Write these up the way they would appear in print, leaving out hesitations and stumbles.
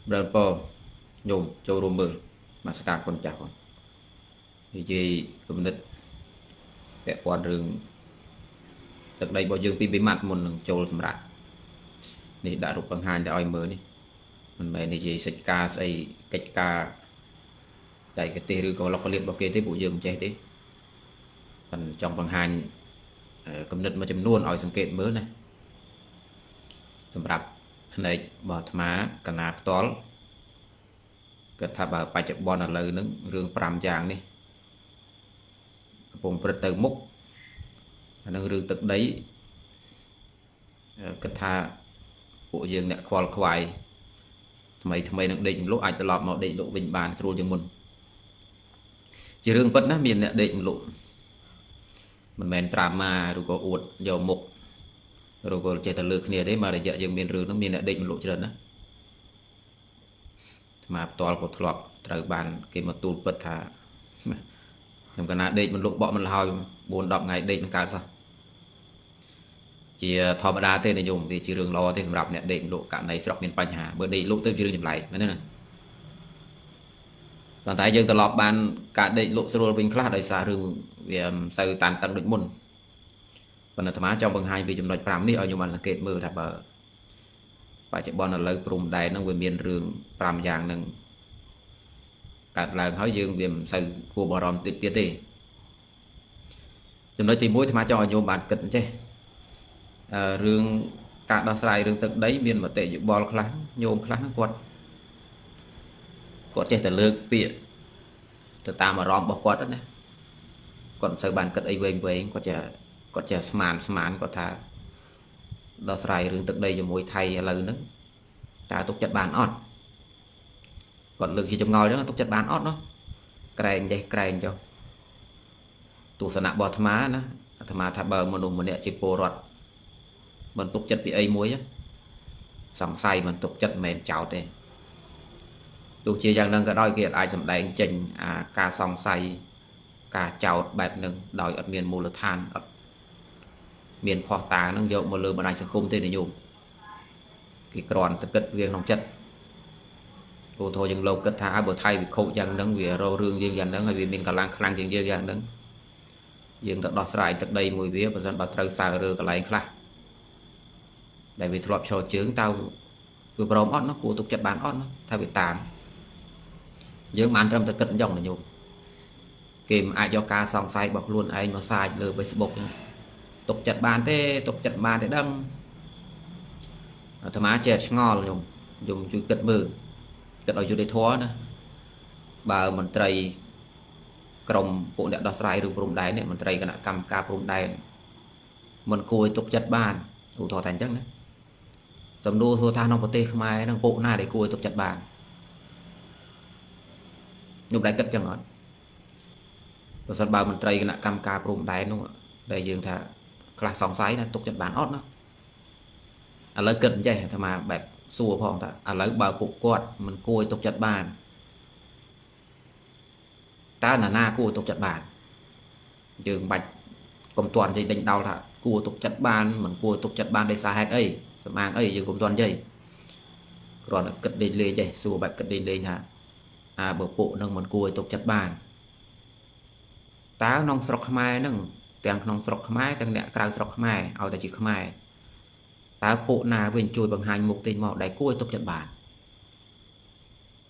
ច្រើនពរញោមចូលរួមមើលមាសការគុណចាស់ផងនិយាយគំនិតពាក់ព័ន្ធរឿងទឹកដីរបស់យើងពី3ម៉ាត់មុននឹងចូលសម្រាប់នេះដាក់រូបបង្ហាញទៅឲ្យមើលនេះមិនមែននិយាយសិចការស្អីកិច្ចការតែកទេសឬក៏លុកលៀបរបស់គេទេពួកយើងមិនចេះទេប៉ុន្តែចង់បង្ហាញគំនិតមួយចំនួនឲ្យសង្កេតមើលណាសម្រាប់ភ្នែករបស់អាត្មាកណាផ្ទាល់គាត់ថាបើបច្ចុប្បន្នឥឡូវហ្នឹងរឿង5យ៉ាងនេះកំពុងព្រឹត្តទៅមុខអានឹងរឿងទឹកដីគិតថាពួកយើងអ្នកខ្វល់ខ្វាយថ្មីថ្មីនឹងដេកមលុអាចត្រឡប់មកដេកលក់វិញបានស្រួលជាងមុនជារឿងពិតណាមានអ្នកដេកមលុមិនមែនត្រាម៉ាឬក៏អួតយកមុខឬក៏ចេះតែលើកគ្នាទេមករយៈយើងមានរឿងហ្នឹងមានអ្នកដេកមលុច្រើនណាអាត្មាផ្ទាល់ក៏ធ្លាប់ត្រូវបានគេមកទូលពិតថាខ្ញុំកណាដេកមិនលក់បក់មិនលហើយ4 10ថ្ងៃដេកមិនកើតសោះជាធម្មតាទេនិយមវាជារឿងល្អទេសម្រាប់អ្នកដេកលក់ករណីស្រុកមានបញ្ហាបើដេកលក់ទៅជារឿងចម្លែកមែនទេណាប៉ុន្តែយើងត្រឡប់បានការដេកលក់ស្រួលវិញខ្លះដោយសាររឿងវាមិនសូវតានតឹងដូចមុនប៉ុន្តែអាត្មាចង់បង្ហាញពីចំណុច5នេះឲ្យខ្ញុំបានសង្កេតមើលថាបើបច្ចុប្បន្នឥឡូវព្រំដែនហ្នឹងវាមានរឿង5យ៉ាងហ្នឹងកើតឡើងហើយយើងវាមិនសូវគួរបារម្ភទៀតទៀតទេចំណុចទី1អាត្មាចង់ឲ្យញោមបានគិតអញ្ចេះរឿងការដោះស្រាយរឿងទឹកដីមានមតិយោបល់ខ្លះញោមខ្លះគាត់ចេះតែលើកពាក្យទៅតាមអារម្មណ៍របស់គាត់ណាគាត់មិនសូវបានគិតអីវែងវែងគាត់ចេះស្មានគាត់ថាដោះស្រាយរឿងទឹកដីជាមួយថៃឥឡូវហ្នឹងតើទុកចិត្តបានអត់គាត់លើកជាចម្ងល់អញ្ចឹងទុកចិត្តបានអត់ណោះក្រែងចេះក្រែងចុះទស្សនៈរបស់អាត្មាណាអាត្មាថាបើមនុស្សម្នាក់ជាពលរដ្ឋមិនទុកចិត្តពីអីមួយសង្ស័យមិនទុកចិត្តមិនមែនចោតទេទោះជាយ៉ាងហ្នឹងក៏ដោយគេអាចសម្ដែងចេញអាការសង្ស័យការចោតបែបហ្នឹងដោយអត់មានមូលដ្ឋានអត់មានភស្តុតាងហ្នឹងយកមកលើបណ្ដាញសង្គមទេនិយមគេគ្រាន់តែគិតវាក្នុងចិត្តឧទាហរណ៍យើងលោកគិតថាបើថៃវាខូចយ៉ាងហ្នឹងវារករឿងយើងយ៉ាងហ្នឹងហើយវាមានកម្លាំងខ្លាំងជាងយើងយ៉ាងហ្នឹងយើងទៅដោះស្រាយទឹកដីមួយវាបើសិនបើត្រូវសើរើកន្លែងខ្លះដែលវាធ្លាប់ឈរជើងតើវាព្រមអត់នោះគួរទុកចិត្តបានអត់នោះថាវាតាមយើងបានត្រឹមតែគិតអញ្ចឹងណាញោមគេមិនអាចយកការសង្ស័យរបស់ខ្លួនឯងមកសាចលើ Facebook ទុកចិត្តបានទេទុកចិត្តបានទេដឹងអាត្មាចេះឆ្ងល់ញោមញោមជួយគិតមើលគិតឲ្យយុត្តិធម៌ណាបើមន្ត្រីក្រមពួកអ្នកដោះស្រាយរឿងព្រំដែននេះមន្ត្រីគណៈកម្មការព្រំដែនមិនគួរឲ្យទុកចិត្តបានឧទាហរណ៍តែអញ្ចឹងណាសំណួរសួរថាក្នុងប្រទេសខ្មែរនឹងពួកណាដែលគួរឲ្យទុកចិត្តបានខ្ញុំដែរគិតចឹងអត់បើសិនបើមន្ត្រីគណៈកម្មការព្រំដែននោះដែលយើងថាខ្លះសង្ស័យណាទុកចិត្តបានអត់ណាឥឡូវគិតអញ្ចេះអាត្មាបែបសួរផងថាឥឡូវបើពួកគាត់មិនគួរឲ្យទុកចិត្តបានតើណានាគួរទុកចិត្តបានយើងមិនបាច់កុំទាន់និយាយដេញដោលថាគួរទុកចិត្តបានមិនគួរទុកចិត្តបានដោយសារហេតុអីសម្អាងអីយើងកុំទាន់និយាយគ្រាន់តែគិតលេងលេងចេះសួរបែបគិតលេងលេងថាអាបើពួកនឹងមិនគួរឲ្យទុកចិត្តបានតើក្នុងស្រុកខ្មែរហ្នឹងទាំងក្នុងស្រុកខ្មែរទាំងអ្នកក្រៅស្រុកខ្មែរឲ្យតែជាខ្មែរតើពួកណាវិញជួយបង្ហាញមុខតិចមកដែលគួរឲ្យទុកចិត្តបាន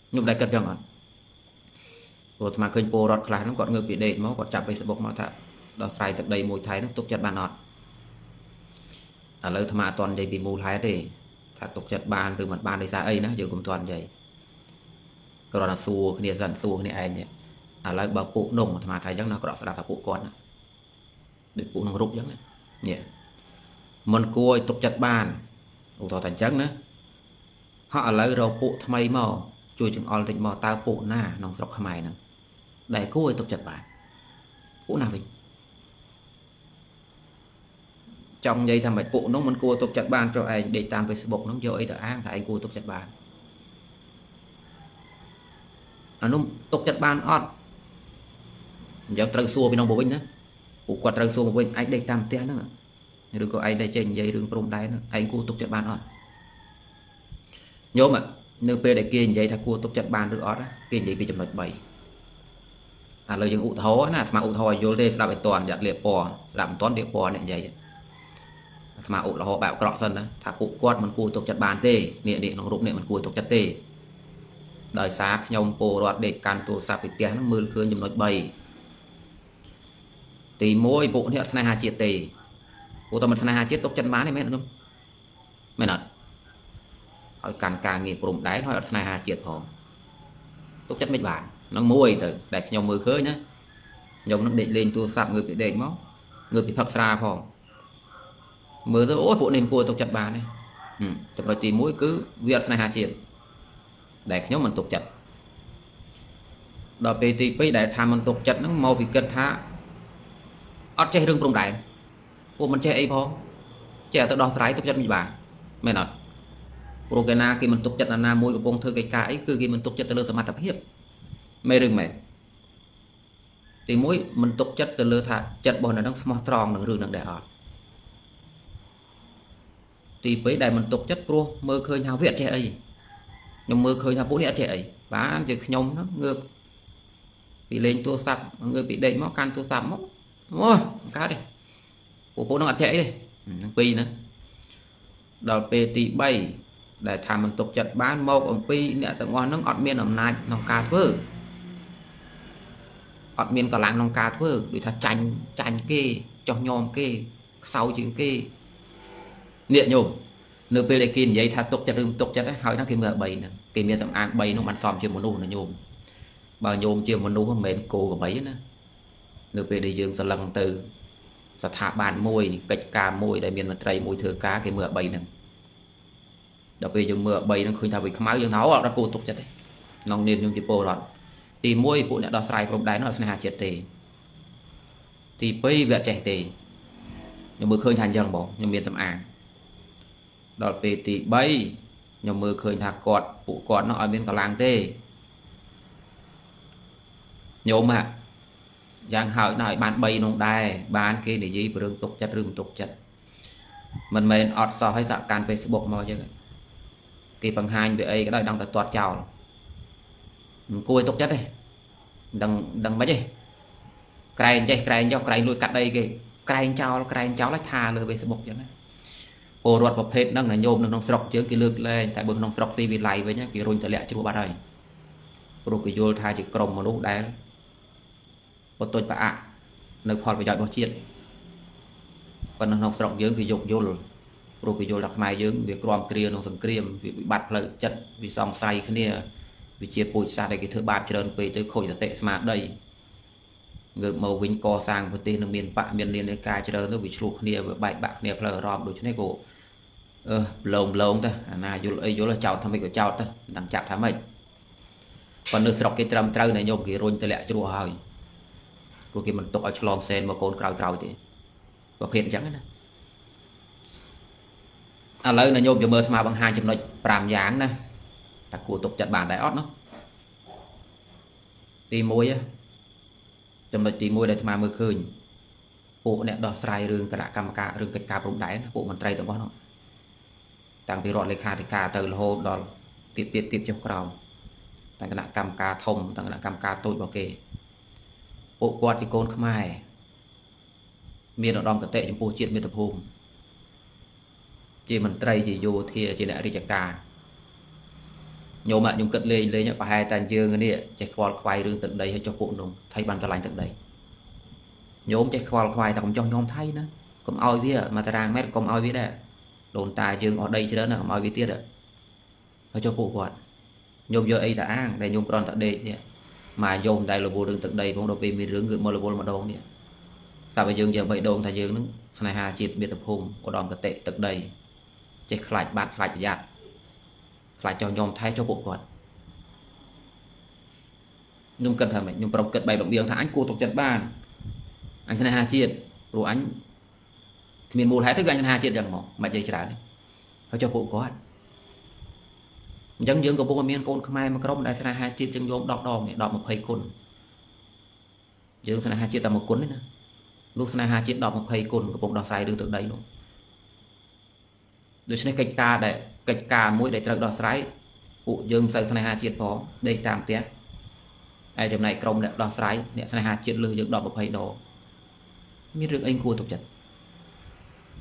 ខ្ញុំដែរគិតចឹងអត់ព្រោះអាត្មាឃើញពលរដ្ឋខ្លះហ្នឹងគាត់ងើបពីដេកមកគាត់ចាប់ Facebook មកថាដោះស្រាយទឹកដីមួយថៃហ្នឹងទុកចិត្តបានអត់ឥឡូវអាត្មាអត់ទាន់និយាយពីមូលហេតុទេថាទុកចិត្តបានឬមិនបានដោយសារអីណាយើងកុំទាន់និយាយគ្រាន់តែសួរគ្នាសិនសួរគ្នាឯងឥឡូវបើពួកនំអាត្មាថាអញ្ចឹងណាក្រក់ស្ដាប់ថាពួកគាត់ណាដូចពួកនឹងរូបអញ្ចឹងនេះមិនគួរឲ្យទុកចិត្តបានឧទាហរណ៍តែអញ្ចឹងណាហោះឥឡូវរកពួកថ្មីមកជួយចង្អុលតិចមកតើពួកណាក្នុងស្រុកខ្មែរហ្នឹងដែលគួរឲ្យទុកចិត្តបានពួកណាវិញចង់និយាយថាមិនពួកនោះមិនគួរទុកចិត្តបានចុះឯងដេកតាម Facebook ហ្នឹងយកអីទៅអាងថាឯងគួរទុកចិត្តបានអានោះទុកចិត្តបានអត់អញ្ចឹងត្រូវសួរពីនោះមកវិញណាពួកគាត់ត្រូវសួរមកវិញឯងដេកតាមផ្ទះហ្នឹងឬក៏ឯងដែលចេះនិយាយរឿងព្រំដែនឯងគួរទុកចិត្តបានអត់ញោម នៅពេលដែលគេនិយាយថាគួរទុកចិត្តបានឬអត់គេនិយាយពីចំណុច3ឥឡូវយើងឧទាហរណ៍ណាអាត្មាឧទាហរណ៍ឲ្យយល់ទេស្ដាប់ឲ្យតន់យ៉ាត់លាបពណ៌ស្ដាប់មិនតន់លាបពណ៌អ្នកនិយាយអាត្មាឧទាហរណ៍បែបអាក្រក់សិនណាថាពួកគាត់មិនគួរទុកចិត្តបានទេនេះនេះក្នុងរូបនេះមិនគួរទុកចិត្តទេដោយសារខ្ញុំពលរដ្ឋដេកកាន់ទូរស័ព្ទពីផ្ទះហ្នឹងមើលឃើញចំណុច3ទី1ពួកនេះអត់ស្នេហាជាតិទេពួកតើមិនស្នេហាជាតិទុកចិត្តបានទេមែនអត់មែនអត់ឲ្យកាន់ការងារព្រំដែនហើយអត់ស្នេហាជាតិផងទុកចិត្តមិនបាននឹងមួយទៅដែលខ្ញុំមើលឃើញណាខ្ញុំនឹងដេកលេងទូរស័ព្ទងើបពីដេកមកងើបពីផឹកស្រាផងមើលទៅអូយពួកនេះមិនគួរទុកចិត្តបានទេចំណុចទី1គឺវាអត់ស្នេហាជាតិដែលខ្ញុំមិនទុកចិត្តដល់ពេលទី2ដែលថាមិនទុកចិត្តហ្នឹងមកពីគិតថាអត់ចេះរឿងព្រំដែនពួកមិនចេះអីផងចេះទៅដោះស្រាយទុកចិត្តមិនបានមែនអត់ព្រោះគេណាគេមិនទុកចិត្តអាណាមួយកំពុងធ្វើកិច្ចការអីគឺគេមិនទុកចិត្តទៅលើសមត្ថភាពមែនឬមែនទី1មិនទុកចិត្តទៅលើថាចិត្តរបស់អ្នកនឹងស្មោះត្រង់នឹងរឿងនឹងដែរអត់ទី2ដែលមិនទុកចិត្តព្រោះមើលឃើញថាវាអត់ចេះអីខ្ញុំមើលឃើញថាពួកនេះអត់ចេះអីបានជាខ្ញុំហ្នឹងងើបពីលេងទូរស័ព្ទងើបពីដេកមកកាន់ទូរស័ព្ទមកអូកើតទេពួកហ្នឹងអត់ចេះអីទេហ្នឹងពីរហ្នឹងដល់ពេលទី3ដែលថាមិនទុកចិត្តបានមកអំពីអ្នកទាំងអស់ហ្នឹងអត់មានអំណាចក្នុងការធ្វើអត់មានកម្លាំងក្នុងការធ្វើដូចថាចាញ់គេចោះញោមគេខ្សោយជាងគេនេះញោមនៅពេលដែលគេនិយាយថាទុកចិត្តឬមិនទុកចិត្តហើយហ្នឹងគេមើល3ហ្នឹងគេមានសំអាង3នោះបានសមជាមនុស្សណាញោមបើញោមជាមនុស្សមិនមែនគោក្របីណានៅពេលដែលយើងសឡឹងទៅស្ថាប័នមួយកិច្ចការមួយដែលមានមន្ត្រីមួយធ្វើការគេមើល3ហ្នឹងដល់ពេលយើងមើល3ហ្នឹងឃើញថាវាខ្មៅយើងថាអត់គួរទុកចិត្តទេក្នុងនាមខ្ញុំជាពលរដ្ឋទី1ពួកអ្នកដោះស្រាយព្រំដែននោះអត់ស្នេហាជាតិទេទី2វាអត់ចេះទេខ្ញុំមើលឃើញថាអញ្ចឹងបងខ្ញុំមានសំអាងដល់ពេលទី3ខ្ញុំមើលឃើញថាគាត់ពួកគាត់នោះអត់មានកម្លាំងទេញោមហ่ะយ៉ាងហោចណាស់ឲ្យបាន3នោះដែរបានគេនិយាយពីរឿងទុកចិត្តឬមិនទុកចិត្តមិនមែនអត់សោះឲ្យសាក់កាន់ Facebook មកអញ្ចឹងគេបង្ហាញវាអីក៏ដោយដឹងតែទាត់ចោលមិនគួរឲ្យទុកចិត្តទេដឹងមិនទេក្រែងចេះក្រែងចុះក្រែងលួចកាត់ដីគេក្រែងចោលក្រែងចោលឲ្យថាលើ Facebook អញ្ចឹងណាពលរដ្ឋប្រភេទហ្នឹងណាញោមនៅក្នុងស្រុកយើងគេលើកលែងតែបើក្នុងស្រុកស៊ីវិល័យវិញគេរុញតម្លាក់ជ្រោះបាត់ហើយព្រោះគេយល់ថាជាក្រុមមនុស្សដែលបន្ទុចប្រអាក់នៅផលប្រយោជន៍របស់ជាតិប៉ុន្តែក្នុងស្រុកយើងគេយកយល់ព្រោះគេយល់ថាខ្មែរយើងវាក្រំគ្រាក្នុងសង្គ្រាមវាវិបត្តិផ្លូវចិត្តវាសង្ស័យគ្នាវាជាពូជសាសន៍ដែលគេធ្វើបាបច្រើនពេកទៅខូចសតិស្មារតីងើបមកវិញកសាងប្រទេសនឹងមានបកមាននានាការច្រើនទៅវាឆ្លោះគ្នាវាបែកបាក់គ្នាផ្លូវអារម្មណ៍ដូច្នេះក៏ប្លងទៅអាណាយល់អីយល់ចោតថាម៉េចក៏ចោតទៅមិនដឹងចាប់ថាម៉េចប៉ុន្តែនៅស្រុកគេត្រឹមត្រូវណាញោមគេរុញតម្លាក់ជ្រោះហើយព្រោះគេមិនទុកឲ្យឆ្លងសែនមកកូនក្រោយៗទេប្រភេទអញ្ចឹងណាឥឡូវណាញោមจะមើលអាត្មាបង្ហាញចំណុច5យ៉ាងណាតើគួរទុកចិត្តបានដែរអត់នោះទី1ចំណុចទី1ដែលអាត្មាមើលឃើញពួកអ្នកដោះស្រាយរឿងគណៈកម្មការរឿងកិច្ចការព្រំដែនពួកមន្ត្រីទាំងអស់នោះតាំងពីរដ្ឋលេខាធិការទៅរហូតដល់ទៀតចុះក្រោមតាំងគណៈកម្មការធំតាំងគណៈកម្មការតូចរបស់គេពួកគាត់ជាកូនខ្មែរមានឧត្តមគតិចំពោះជាតិមាតុភូមិជាមន្ត្រីជាយោធាជាអ្នករាជការញោមខ្ញុំគិតលេងប្រហែលតែយើងនេះចេះខ្វល់ខ្វាយរឿងទឹកដីហើយចុះពួកនោះថៃបានស្រឡាញ់ទឹកដីញោមចេះខ្វល់ខ្វាយតែកុំចុះញោមថៃណាកុំឲ្យវាមួយតារាងម៉ែត្រកុំឲ្យវាដែរដូនតាយើងអស់ដីច្រើនណាកុំឲ្យវាទៀតហើយចុះពួកគាត់ញោមយកអីតាអាងដែលញោមគ្រាន់តែដេកនេះមកញោមដែលរវល់រឿងទឹកដីផងដល់ពេលមានរឿងគឺមករវល់ម្ដងនេះស្រាប់តែយើងយកបីដងថាយើងនឹងស្នេហាជាតិមាតុភូមិឧត្តមគតិទឹកដីចេះខ្លាចបាត់ខ្លាចប្រយ័ត្នខ្លាចចោះញោមថៃចុះពួកគាត់ខ្ញុំគិតថាម៉េចខ្ញុំប្រំគិតបែបលំអៀងថាអញគួរទុកចិត្តបានអញស្នេហាជាតិព្រោះអញគ្មានមូលហេតុទេគឺអញស្នេហាជាតិចឹងមកមិននិយាយច្រើនទេហើយចុះពួកគាត់អញ្ចឹងយើងកំពុងតែមានកូនខ្មែរមួយក្រុមដែលស្នេហាជាតិជាងញោម10ដងនេះ10 20គុណយើងស្នេហាជាតិតែមួយគុណទេណានោះស្នេហាជាតិ10 20គុណកំពុងដោះស្រាយរឿងទឹកដីនោះដូច្នេះកិច្ចការមួយដែលត្រូវដោះស្រាយ ពួកយើងមិនសូវស្នេហាជាតិផងដេកតាមផ្ទះហើយចំណែកក្រុមអ្នកដោះស្រាយអ្នកស្នេហាជាតិលើសយើង10 20ដងមានរឿងអីគួរទុកចិត្ត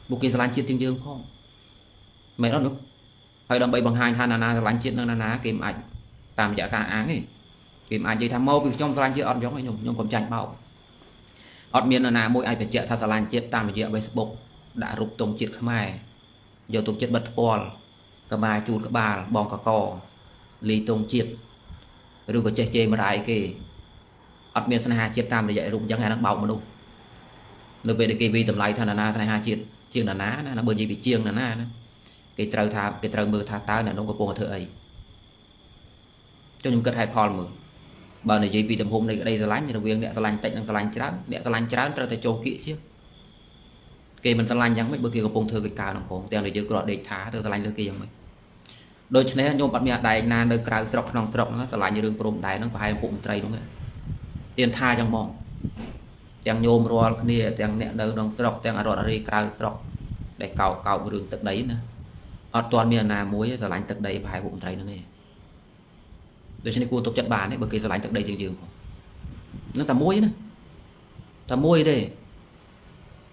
ពួកគេស្រឡាញ់ជាតិជាងយើងផងមែនអត់នោះហើយដើម្បីបង្ហាញថាណានាស្រឡាញ់ជាតិនឹងណានាគេមិនអាចតាមរយៈការអាងទេគេមិនអាចនិយាយថាមកពីខ្ញុំស្រឡាញ់ជាតិអត់អញ្ចឹងខ្ញុំកុំចាញ់បោកអត់មាននរណាមួយអាចបញ្ជាក់ថាស្រឡាញ់ជាតិតាមរយៈ Facebook ដាក់រូបទង់ជាតិខ្មែរយកទង់ជាតិបិទថ្ពាល់កម្មាជូតក្បាលបងកកលីទង់ជាតិឬក៏ចេះជេរមរាយគេអត់មានស្នេហាជាតិតាមរយៈរូបអញ្ចឹងអានឹងបោកមនុស្សនៅពេលដែលគេវិតម្លៃថាណានាស្នេហាជាតិជាងណានាណាបើនិយាយពីជាងណានាណាគេត្រូវថាគេត្រូវមើលថាតើអ្នកនោះកំពុងតែធ្វើអីចុះខ្ញុំគិតហេតុផលមើលបើនិយាយពីទំហំនៃក្តីស្រឡាញ់រវាងអ្នកស្រឡាញ់តិចនិងស្រឡាញ់ច្រើនអ្នកស្រឡាញ់ច្រើនត្រូវតែចូលគៀកជាងគេមិនស្រឡាញ់យ៉ាងម៉េចបើគេកំពុងធ្វើកិច្ចការនឹងផងទាំងដែលយើងគ្រាន់ដេកថាទៅស្រឡាញ់លើគេយ៉ាងម៉េចដូច្នេះខ្ញុំអត់មានអដែងណានៅក្រៅស្រុកក្នុងស្រុកហ្នឹងស្រឡាញ់រឿងព្រំដែនហ្នឹងប្រហែលពុកមន្ត្រីហ្នឹងទៀនថាចឹងហ្មងទាំងញោមរាល់គ្នាទាំងអ្នកនៅក្នុងស្រុកទាំងអរដ្ឋរីក្រៅស្រុកដែលកោកកោរឿងទឹកដីណាអត់ទាន់មានណាមួយស្រឡាញ់ទឹកដីប្រហែលពុកមន្ត្រីហ្នឹងទេដូច្នេះគួរទុកចិត្តបានទេបើគេស្រឡាញ់ទឹកដីជាងយើងផងនឹងតែមួយណាតែមួយទេ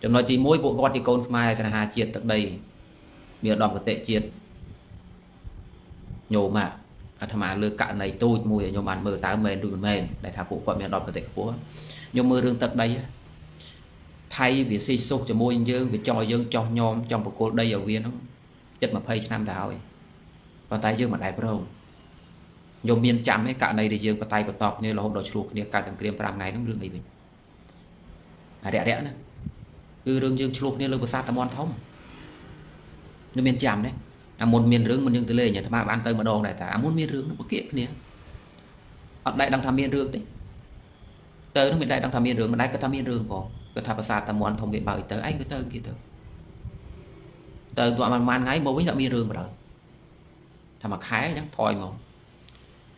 ចំណុចទី1ពួកគាត់ជាកូនខ្មែរស្នេហាជាតិទឹកដីមានឧត្តមគតិជាតិញោមអាត្មាលើកករណីទូចមួយខ្ញុំបានមើលតើមែនឬមិនមែនដែលថាពួកគាត់មានឧត្តមគតិខ្ពស់ខ្ញុំមើលរឿងទឹកដីថៃវាស៊ីសុសជាមួយយើងវាចង់ឲ្យយើងចោះញោមចង់បកគលដីឲ្យវាហ្នឹងជិត20ឆ្នាំទៅហើយប៉ុន្តែយើងមិនដែលព្រមខ្ញុំមានចាំឯករណីដែលយើងបតៃបតបគ្នារហូតដល់ឆ្លោះគ្នាកើតសង្គ្រាម5ថ្ងៃហ្នឹងរឿងអីវិញអរិយរៈណាគឺរឿងយើងឆ្លោះគ្នាលើប្រាសាទតាមាន់ធំខ្ញុំមានចាំទេអាមុនមានរឿងមុនយើងទៅលេងអាត្មាបានទៅម្ដងដែរតាអាមុនមានរឿងនឹងបកៀកគ្នាអត់ដែរដឹងថាមានរឿងទេទៅនឹងមិនដែរដឹងថាមានរឿងមិនដែរគាត់ថាមានរឿងផងគាត់ថាប្រាសាទតាមាន់ធំគេបើកទៅឯងក៏ទៅគេទៅទៅទោះប្រហែលថ្ងៃមកវិញអត់មានរឿងបណ្ដោយថាមួយខែអញ្ចឹងថយមក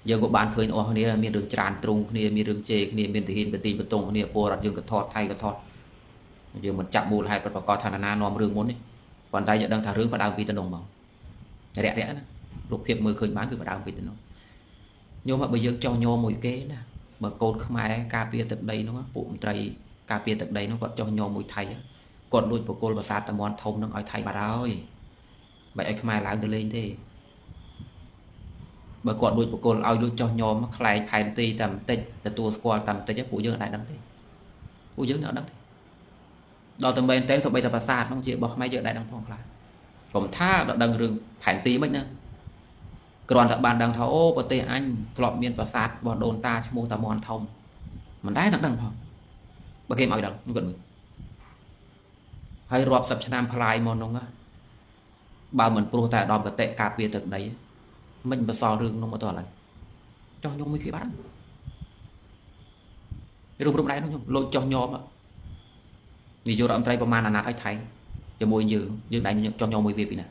យើងក៏បានឃើញអស់គ្នាមានរឿងច្រានទ្រុងគ្នាមានរឿងជេរគ្នាមានទាហានបទីបតុងគ្នាពលរដ្ឋយើងក៏ថតថៃក៏ថតយើងមិនចាប់មូលហេតុប្រកបថាណានាំរឿងមុននេះប៉ុន្តែយើងដឹងថារឿងផ្ដើមពីតំណងមករយៈណារូបភាពមើលឃើញបានគឺផ្ដើមពីតំណងញោមបើយើងចោះញោមមួយគេណាបើកូនខ្មែរការពារទឹកដីនោះពួកមន្ត្រីការពារទឹកដីនោះគាត់ចោះញោមមួយថៃគាត់លួចបកគលប្រាសាទតាមាន់ធំនឹងឲ្យថៃបាត់ហើយមិនឲ្យខ្មែរឡើងទៅលេងទេបើគាត់លួចបកគលឲ្យលួចចោះញោមខ្លែងផែនទីតែបន្តិចទទួលស្គាល់តែបន្តិចពួកយើងអត់ដែរដឹងទេពួកយើងអត់ដឹងទេដល់តែមែនតែសូម្បីតែប្រាសាទនោះជារបស់ខ្មែរយើងដែរដឹងផងខ្លះកុំថាដល់ដឹងរឿងផែនទីមិនណាគ្រាន់តែបានដឹងថាអូប្រទេសអញធ្លាប់មានប្រាសាទរបស់ដូនតាឈ្មោះតាមាន់ធំមិនដែរដឹងផងបើគេមិនឲ្យដឹងគាត់មើលហើយរាប់សិបឆ្នាំផ្លាយមកនោះបើមិនព្រោះតែឧត្តមគតិការពារទឹកដីមិនបន្សល់រឿងនោះមកតឥឡូវចោះញោមមួយគេបាត់រួមដែរនោះខ្ញុំលួចចោះញោមនាយករដ្ឋមន្ត្រីប្រមាណអាណត្តិឲ្យថៃជាមួយយើងយើងដែរចោះញោមមួយវាពីណា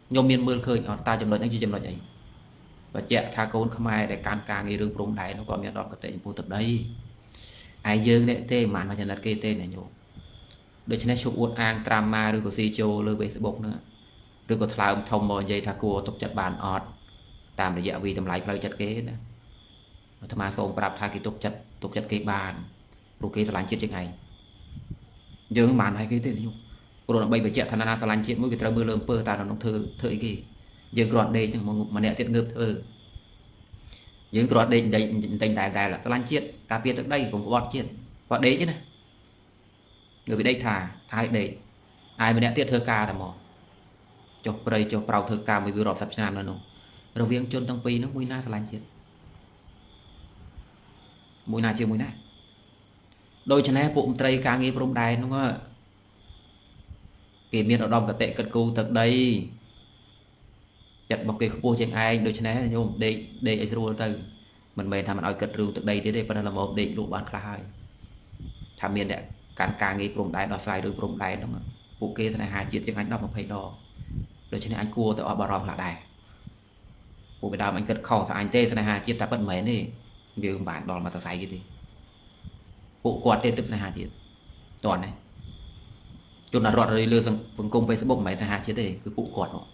ខ្ញុំមានមើលឃើញអត់តើចំណុចហ្នឹងជាចំណុចអីបញ្ជាក់ថាកូនខ្មែរដែលកាន់ការងាររឿងព្រំដែននោះក៏មានឧត្តមគតិចំពោះទឹកដីឯយើងនេះទេមិនបានមកចំណិតគេទេណាញោមដូច្នេះឈប់អួតអាងត្រាំម៉ាឬក៏ស៊ីចូលលើ Facebook ហ្នឹងឬក៏ថ្លើមធំមកនិយាយថាគួរទុកចិត្តបានអត់តាមរយៈវីតម្លៃផ្លូវចិត្តគេណាអាត្មាសូមប្រាប់ថាគេទុកចិត្តគេបានព្រោះគេស្រឡាញ់ជាតិជាងឯងយើងមិនបានឲ្យគេទេញោមព្រោះដើម្បីបញ្ជាក់ថាណាស្រឡាញ់ជាតិមួយគេត្រូវមើលលើអំពើតើក្នុងធ្វើអីគេយើងគ្រាន់ដេកហ្នឹងម្នាក់ទៀតងើបធ្វើយើងគ្រាន់ដេកបន្តិចតែដែរស្រឡាញ់ជាតិការពារទឹកដីកុំក្បត់ជាតិគាត់ដេកទេណាងើបពីដេកថាឲ្យដេកឯម្នាក់ទៀតធ្វើការតែមកចុះព្រៃចុះប្រោកធ្វើការមួយវារាប់សិបឆ្នាំនៅនោះរវាងជនទាំងពីរនោះមួយណាស្រឡាញ់ជាតិមួយណាជាមួយណាដូច្នេះពួកមន្ត្រីការងារព្រំដែននោះគេមានឧត្តមគតិគិតគូរទឹកដីចិត្តរបស់គេខ្ពស់ជាងឯងដូច្នេះញោមដេកឲ្យស្រួលទៅមិនមែនថាមិនឲ្យគិតរឿងទឹកដីទៀតទេប៉ុន្តែល្មមដេកលក់បានខ្លះហើយថាមានអ្នកកាន់ការងារព្រំដែនដោះស្រាយរឿងព្រំដែនហ្នឹងពួកគេស្នេហាជាតិជាងអញ10 20ដងដូច្នេះអញគួរតែអស់បារម្ភខ្លះដែរពួកពីដើមអញគិតខុសថាអញទេស្នេហាជាតិតែពិតមិនមែនទេយើងមិនបានដល់មកតសៃគេទេពួកគាត់ទេទឹកស្នេហាជាតិតន់ទេជនរដ្ឋលើសង្គម Facebook មិនមែនស្នេហាជាតិទេគឺពួកគាត់មក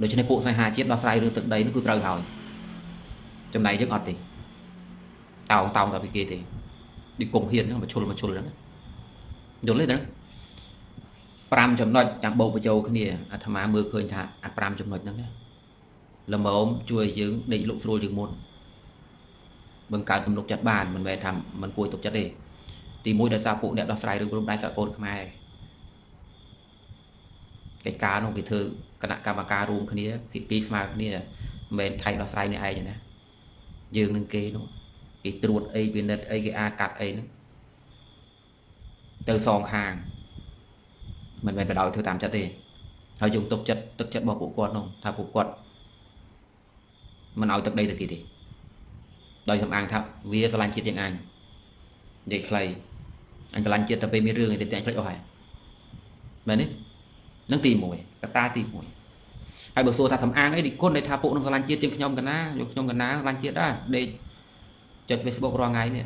ដូច្នេះពួកស្នេហាជាតិដោះស្រាយរឿងទឹកដីនោះគឺត្រូវហើយចំណែកយើងអត់ទេតោងតោងដល់ពីគេទេដូចគង់ហ៊ានហ្នឹងមកឈុលមកឈុលហ្នឹងយល់ទេណា5ចំណុចចាំបូកបញ្ចូលគ្នាអាត្មាមើលឃើញថាអា5ចំណុចហ្នឹងល្មមជួយយើងដេកលក់ស្រួលជាងមុនបង្កើតទំនុកចិត្តបានមិនមែនថាមិនគួរទុកចិត្តទេទី1ដោយសារពួកអ្នកដោះស្រាយរឿងព្រំដែនសហគមន៍ខ្មែរកិច្ចការនោះគេធ្វើគណៈកម្មការរួមគ្នាភាគីស្មើគ្នាមិនមែនថៃដោះស្រាយនេះឯងណាយើងនឹងគេនោះគេត្រួតអីពិនិត្យអីគេអាកាត់អីហ្នឹងទៅសងខាងមិនមែនបដ ாய் ធ្វើតាមចិត្តទេហើយយើងទុកចិត្តទឹកចិត្តរបស់ពួកគាត់នោះថាពួកគាត់មិនឲ្យទឹកដីទៅគេទេដោយសំអាងថាវាស្រឡាញ់ជាតិជាងអញនិយាយខ្លីអញស្រឡាញ់ជាតិតែពេលមានរឿងឯងតែអញភ្លេចអស់ហើយមែនទេនឹងទី1កត្តាទី1ហើយបើសួរថាសំអាងអីនិគុណដែលថាពួកនឹងស្រឡាញ់ជាតិជាងខ្ញុំកណាយកខ្ញុំកណាស្រឡាញ់ជាតិដែរដេកចុច Facebook រាល់ថ្ងៃនេះ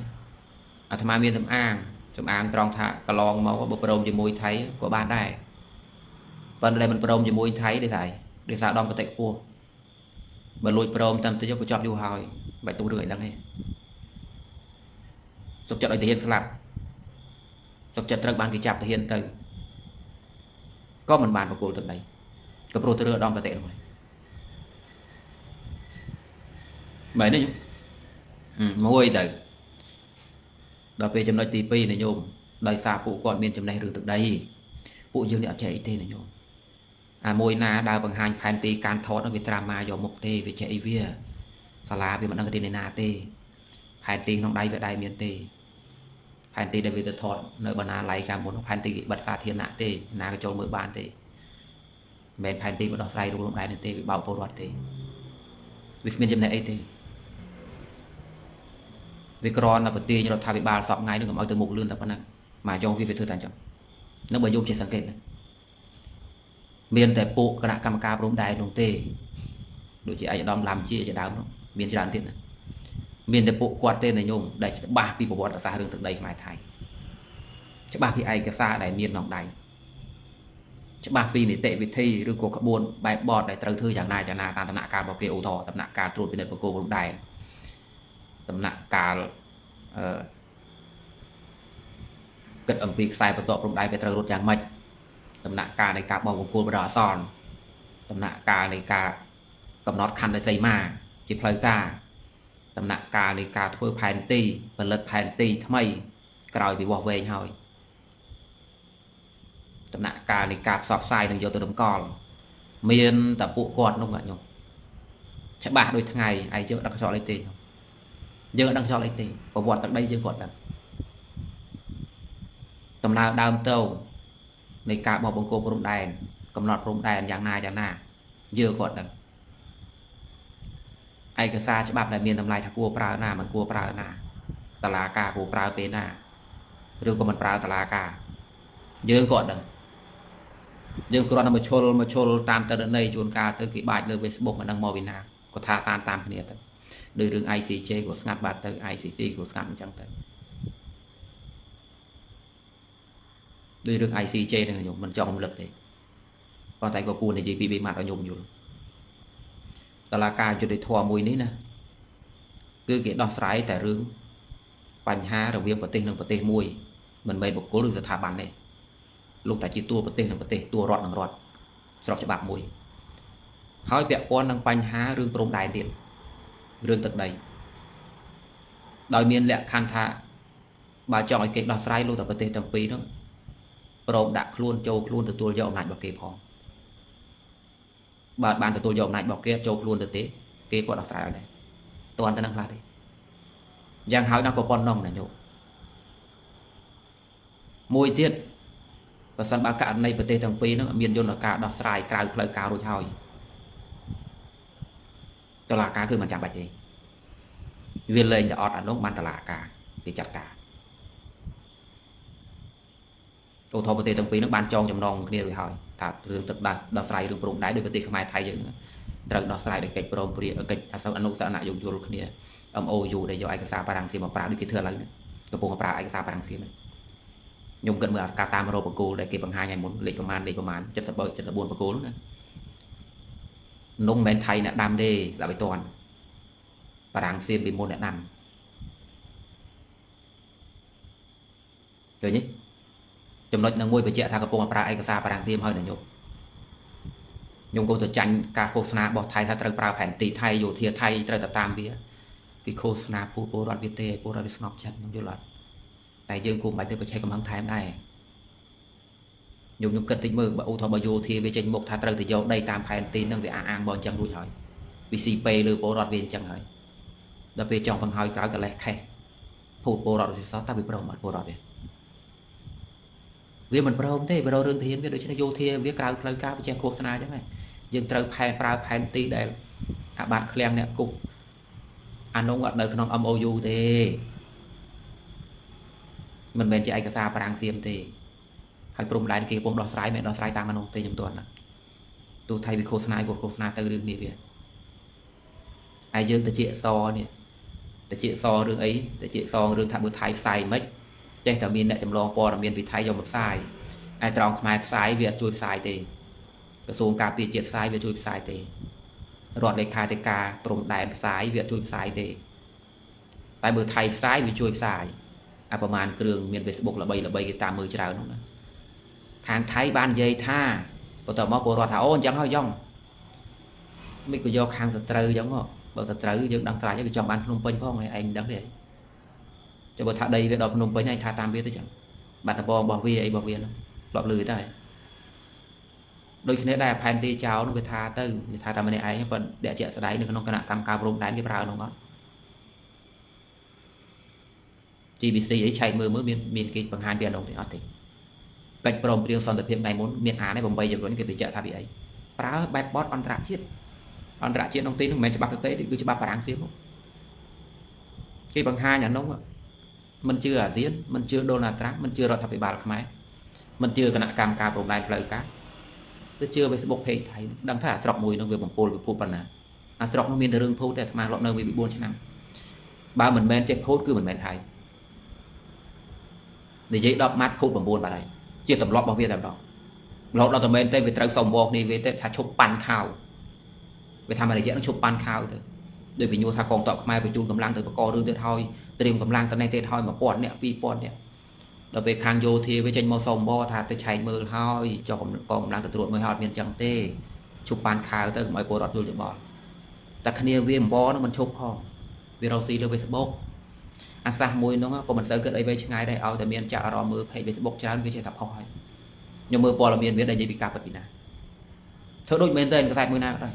អាត្មាមានសំអាងសំអាងត្រង់ថាកន្លងមកបើព្រមជាមួយថៃក៏បានដែរប៉ុន្តែមិនព្រមជាមួយថៃទេស្អីដោយសារដំកតិខ្ពស់បើលួចព្រមតាមតិចក៏ចប់យូរហើយបាច់ទូរឿងអីដឹងទេសុខចិត្តឲ្យទាហានស្លាប់សុខចិត្តត្រូវបានគេចាប់ទាហានទៅក៏មិនបានប្រគល់ទឹកដីក៏ព្រោះទៅរឿងដំកតិនោះមែនទេមួយទៅដល់ពេលចំណុចទី2ណាញោមដោយសារពួកគាត់មានចំណេះរឿងទឹកដីពួកយើងនេះអត់ចេះអីទេណាញោមអាមួយណាដើរបង្ហាញផែនទីការថតនោះវាត្រាម៉ាយកមុខទេវាចេះអីវាសាលាវាមិនដឹងរៀនឯណាទេផែនទីក្នុងដៃវាដែរមានទេផែនទីដែលវាទៅថតនៅបណ្ណាល័យកាលមុនផែនទីបិទសាធារណៈទេណាក៏ចូលមើលបានទេមិនមែនផែនទីមកដោះស្រាយរួមដែរទេវាបោកពលរដ្ឋទេវាគ្មានចំណេះអីទេវាក្រនដល់ប្រទេសរដ្ឋាភិបាលសពថ្ងៃនឹងកុំឲ្យទៅមុខលឿនតែប៉ុណ្ណឹងមកយកវាធ្វើតែអញ្ចឹងនឹងបើយកជាសង្កេតណាមានតែពួកគណៈកម្មការព្រំដែននោះទេដូចជាឯកឧត្តមឡាំជាជាដើមនោះមានច្រើនទៀតណាមានតែពួកគាត់ទេណាញោមដែលច្បាស់ពីប្រវត្តិសាស្ត្ររឿងទឹកដីខ្មែរថៃច្បាស់ពីឯកសារដែលមានក្នុងដៃច្បាស់ពីនីតិវិធីឬក៏ក្បួនបែបបទដែលត្រូវធ្វើយ៉ាងណាយ៉ាងណាតាមដំណាក់កាលរបស់គេឧទាហរណ៍ដំណាក់កាលត្រួតពិនិត្យបង្គោលព្រំដែនដំណាក់កាលគិតអំពីខ្សែបន្ទាត់ព្រំដែនវាត្រូវរត់យ៉ាងម៉េចដំណាក់កាលនៃការបោះបង្គោលបណ្ដោះអាសន្នដំណាក់កាលនៃការកំណត់ខណ្ឌសីមាជាផ្លូវការដំណាក់កាលនៃការធ្វើផែនទីផលិតផែនទីថ្មីក្រោយពីវាស់វែងហើយដំណាក់កាលនៃការផ្សព្វផ្សាយនឹងយកទៅតម្កល់មានតែពួកគាត់នោះញោមច្បាស់ដូចថ្ងៃឯងយើងដឹកខ្យល់អីទេយើងអត់ដឹងខ្យល់អីទេប្រវត្តិទឹកដីយើងគាត់ដឹងដំណើរដើមទៅនៃការបោះបង្គោលព្រំដែនកំណត់ព្រំដែនយ៉ាងណាយ៉ាងណាយើងគាត់ដឹងឯកសារច្បាប់ដែលមានតម្លៃថាគួរប្រើណាមិនគួរប្រើណាតឡាការគួរប្រើពេលណាឬក៏មិនប្រើតឡាការយើងគាត់ដឹងយើងគ្រាន់តែមកឈុលតាមតរណីជួនកាលទៅគេបាច់លើ Facebook មិនដឹងមកពីណាគាត់ថាតាមគ្នាទៅដោយរឿង ICJ ក៏ស្ងាត់បាត់ទៅ ICC ក៏ស្ងាត់អញ្ចឹងទៅដោយរឿង ICJ ហ្នឹងខ្ញុំមិនចង់រំលឹកទេប៉ុន្តែក៏គួរនិយាយពីបីម៉ាត់ឲ្យខ្ញុំយល់តឡាការយុត្តិធម៌មួយនេះណាគឺគេដោះស្រាយតែរឿងបញ្ហារវាងប្រទេសនិងប្រទេសមួយមិនមែនបុគ្គលឬស្ថាប័នទេលោកតែជាតួប្រទេសនិងប្រទេសតួរដ្ឋនិងរដ្ឋស្របច្បាប់មួយហើយពាក់ព័ន្ធនឹងបញ្ហារឿងព្រំដែនទៀតរឿងទឹកដីដោយមានលក្ខខណ្ឌថាបើចង់ឲ្យគេដោះស្រាយលោកតែប្រទេសទាំងពីរហ្នឹងព្រមដាក់ខ្លួនចូលខ្លួនទទួលយកអំណាចរបស់គេផងបើបានទទួលយកអំណាចរបស់គេចូលខ្លួនទៅទេគេក៏ដោះស្រាយឲ្យដែរតន់ទៅនឹងខ្លះទេយ៉ាងហើយណាស់ក៏ប៉ុណ្ណឹងណាញោមមួយទៀតបើសិនបើករណីប្រទេសទាំងពីរហ្នឹងមានយន្តការដោះស្រាយក្រៅផ្លូវការរួចហើយតឡាការគឺមិនចាំបាច់ទេវាលែងតែអត់អានោះបានតឡាការគេចាត់ការឧទាហរណ៍ប្រទេសទាំងពីរហ្នឹងបានចងចំណងគ្នារួចហើយថារឿងទឹកដោះស្រាយរឿងព្រំដែនដោយប្រទេសខ្មែរថៃយើងត្រូវដោះស្រាយដោយកិច្ចព្រមព្រៀងកិច្ចអនុស្សរណៈយោគយល់គ្នា MOU ដែលយកឯកសារបារាំងសៀមមកប្រើដូចគេធ្វើឥឡូវនេះកំពុងប្រើឯកសារបារាំងសៀមខ្ញុំគិតមើលអាការតាមរកបង្គោលដែលគេបង្ហាញឲ្យមុនលេខប្រមាណលេខប្រមាណ73 74បង្គោលណា នងមិនមែនថៃអ្នកដាំទេស្ដាប់ឲ្យតន់បារាំងសៀមពីមុនអ្នកដាំឃើញទេចំណុចនឹងមួយបញ្ជាក់ថាកំពុងប្រើឯកសារបារាំងសៀមហើយណាញោមខ្ញុំក៏ទៅចាញ់ការឃោសនារបស់ថៃថាត្រូវប្រើផែនទីថៃយោធាថៃត្រូវតែតាមវាពីឃោសនាពូពលរដ្ឋវាទេពលរដ្ឋវាស្ងប់ចិត្តខ្ញុំយល់អត់តែយើងគួរមិនបាច់ទៅប្រឆេះកំហឹងថែមដែរខ្ញុំគិតតិចមើលបើឧទាហរណ៍បើយោធាវាចេញមុខថាត្រូវទៅយកដីតាមផែនទីនឹងវាអាងបើអញ្ចឹងរួចហើយវាស៊ីពេលើពលរដ្ឋវាអញ្ចឹងហើយដល់ពេលចង់បង្ហើយក្រោយកលេសខេះភូតពលរដ្ឋវាសោះតើវាព្រមអត់ពលរដ្ឋវាមិនព្រមទេវារករឿងធានវាដូច្នេះយោធាវាក្រៅផ្លូវការវាចេះឃោសនាអញ្ចឹងហើយយើងត្រូវផែនប្រើផែនទីដែលអាបាតឃ្លាំងអ្នកគុកអានោះអត់នៅក្នុង MOU ទេមិនមែនជាឯកសារបារាំងសៀមទេហើយព្រំដែនគេកំពុងដោះស្រាយមិនដោះស្រាយតាមអានោះទេខ្ញុំទាន់ណាទោះថៃវាឃោសនាក៏ឃោសនាទៅរឿងនេះវាហើយយើងទៅជាអសនេះទៅជាអសរឿងអីទៅជាអសរឿងថាបើថៃផ្សាយមិនចេះតែមានអ្នកចម្លងព័ត៌មានពីថៃយកមកផ្សាយឯត្រង់ខ្មែរផ្សាយវាអត់ជួយផ្សាយទេក្រសួងការពារជាតិផ្សាយវាជួយផ្សាយទេរដ្ឋលេខាធិការព្រំដែនផ្សាយវាអត់ជួយផ្សាយទេតែបើថៃផ្សាយវាជួយផ្សាយអាប្រមាណគ្រឿងមាន Facebook ល្បីៗគេតាមមើលច្រើននោះណាខាងថៃបាននិយាយថាបន្ទាប់មកពលរដ្ឋថាអូអញ្ចឹងហើយយ៉ងមិនក៏យកខាងសត្រូវអញ្ចឹងបើសត្រូវយើងដឹងស្រេចហើយវាចង់បានភ្នំពេញផងឯងមិនដឹងទេចុះបើថាដីវាដល់ភ្នំពេញឯងថាតាមវាទៅចឹងបាត់ដំបងរបស់វាអីរបស់វាហ្នឹងធ្លាប់លឺទៅហើយដូចគ្នាដែរផែនទីចោលនោះវាថាទៅវាថាតែម្នាក់ឯងប៉ុន្តែជាក់ស្ដែងនៅក្នុងគណៈកម្មការព្រំដែនគេប្រើនោះអត់ GBC អីឆែកមើលមើលមានគេបង្ហាញពីអានោះទេអត់ទេកិច្ចព្រមព្រៀងសន្តិភាពថ្ងៃមុនមានអានឯ8ចំនួនគេបញ្ជាក់ថាពីអីប្រើបែបបត់អន្តរជាតិអន្តរជាតិក្នុងទីនោះមិនមែនច្បាប់ទៅទេគឺច្បាប់បារាំងសៀមគេបង្ហាញអានោះមិនជឿអាស៊ានមិនជឿដូណាល់ត្រាំមិនជឿរដ្ឋាភិបាលខ្មែរមិនជឿគណៈកម្មការព្រំដែនផ្លូវការទៅជឿ Facebook page ថៃដឹងថាអាស្រុកមួយនោះវាបំពុលវាភូតប៉ុណ្ណាអាស្រុកនោះមានតែរឿងភូតតែអាត្មាធ្លាប់នៅវាពី4ឆ្នាំបើមិនមែនចេះភូតគឺមិនមែនថៃនិយាយ10ម៉ាត់ភូត9បាត់ហើយជាទម្លាប់របស់វាតែម្ដងរហូតដល់តែមែនទេវាត្រូវសុំវងនេះវាទេថាឈប់ប៉ាន់ខោវាថាមួយរយៈនឹងឈប់ប៉ាន់ខោទៅដោយវិញ្ញាថាកងទ័ពខ្មែរបញ្ជូនកម្លាំងទៅបង្ករឿងទៀតហើយត្រៀមកម្លាំងទៅនេះទៀតហើយ1000នាក់2000នាក់ដល់ពេលខាងយោធាវាចេញមកសុំវថាទៅឆែកមើលហើយចុះកងកម្លាំងទៅត្រួតមើលហើយអត់មានចឹងទេឈប់ប៉ាន់ខោទៅកុំឲ្យពលរដ្ឋយល់ច្បល់តែគ្នាវាអំបនឹងមិនឈប់ផងវារកស៊ីលើ Facebook អាសាសមួយនោះក៏មិនសូវគិតអីវែងឆ្ងាយដែរឲ្យតែមានចាក់អារម្មណ៍មើល page Facebook ច្រើនវាចេះតែផុសហើយខ្ញុំមើលព័ត៌មានវាដែលនិយាយពីការពិតពីណាធ្វើដូចមែនទេកសែតមួយណាក៏ដោយ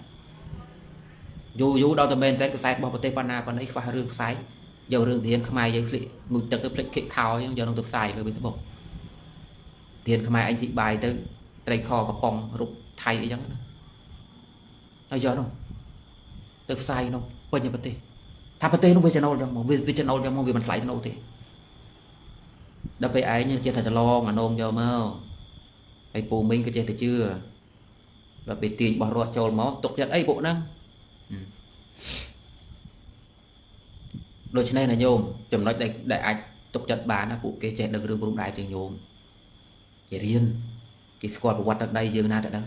យូរយូរដល់តែមែនទេកសែតរបស់ប្រទេសប៉ុណ្ណាប៉ុណ្ណីខ្វះរឿងផ្សាយយករឿងធានខ្មែរយើងភ្លេចងូតទឹកទៅភ្លេចខិកខោអញ្ចឹងយកនឹងទៅផ្សាយលើ Facebook ធានខ្មែរអញស៊ីបាយទៅត្រីខកំប៉ុងរូបថៃអីចឹងណាហើយយកនោះទៅផ្សាយនោះពេញប្រទេសថាប្រទេសនោះវាចំណូលចឹងមកវាចំណូលចឹងមកវាមិនថ្លៃថ្នូរទេដល់ពេលឯងចេះតែច្រឡងអានោមយកមកហើយពូមីងក៏ចេះតែជឿដល់ពេលទាញបោះរត់ចូលមកទុកចិត្តអីពួកហ្នឹងដូច្នេះណាញោមចំណុចដែលអាចទុកចិត្តបានណាពួកគេចេះដឹងរឿងព្រំដែនជាងញោមគេរៀនគេស្គាល់ប្រវត្តិទឹកដីយើងណាទៅដឹង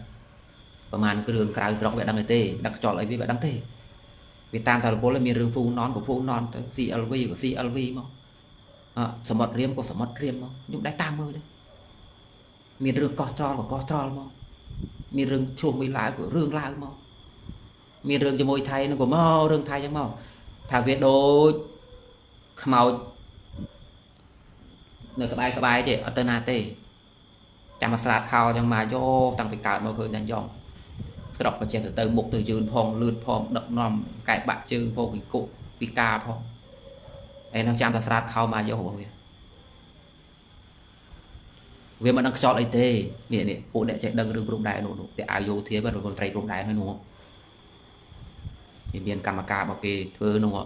ប្រហែលគ្រឿងក្រៅស្រុកវាដឹងទេដឹកចោលអីវាដឹងទេវាតាមតារពលមានរឿងហ្វូណនក៏ហ្វូណនទៅ CLV ក៏ CLV មកសមុទ្ររៀមក៏សមុទ្ររៀមមកខ្ញុំដែរតាមមើលទេមានរឿងកោះត្រល់ក៏កោះត្រល់មកមានរឿងឆ្លោះមួយឡាវក៏រឿងឡាវមកមានរឿងជាមួយថៃនោះក៏មករឿងថៃចឹងមកថាវាដូចខ្មោចនៅក្បែរទេអត់ទៅណាទេចាំមកស្រាតខោចឹងមកយកតាំងពីកើតមកឃើញតែយ៉ងស្រុកបច្ចេកទៅមុខទៅយឺនផងលឿនផងដឹកនាំកែបាក់ជើងផងពីគុកពីការផងឯនោះចាំតែស្រាតខោមកយករបស់វាវាមិនដឹងខ្យល់អីទេនេះពួកអ្នកចេះដឹងរឿងព្រំដែននោះតែអាយោធាបាទមន្ត្រីព្រំដែនហើយនោះគេមានកម្មការរបស់គេធ្វើនោះ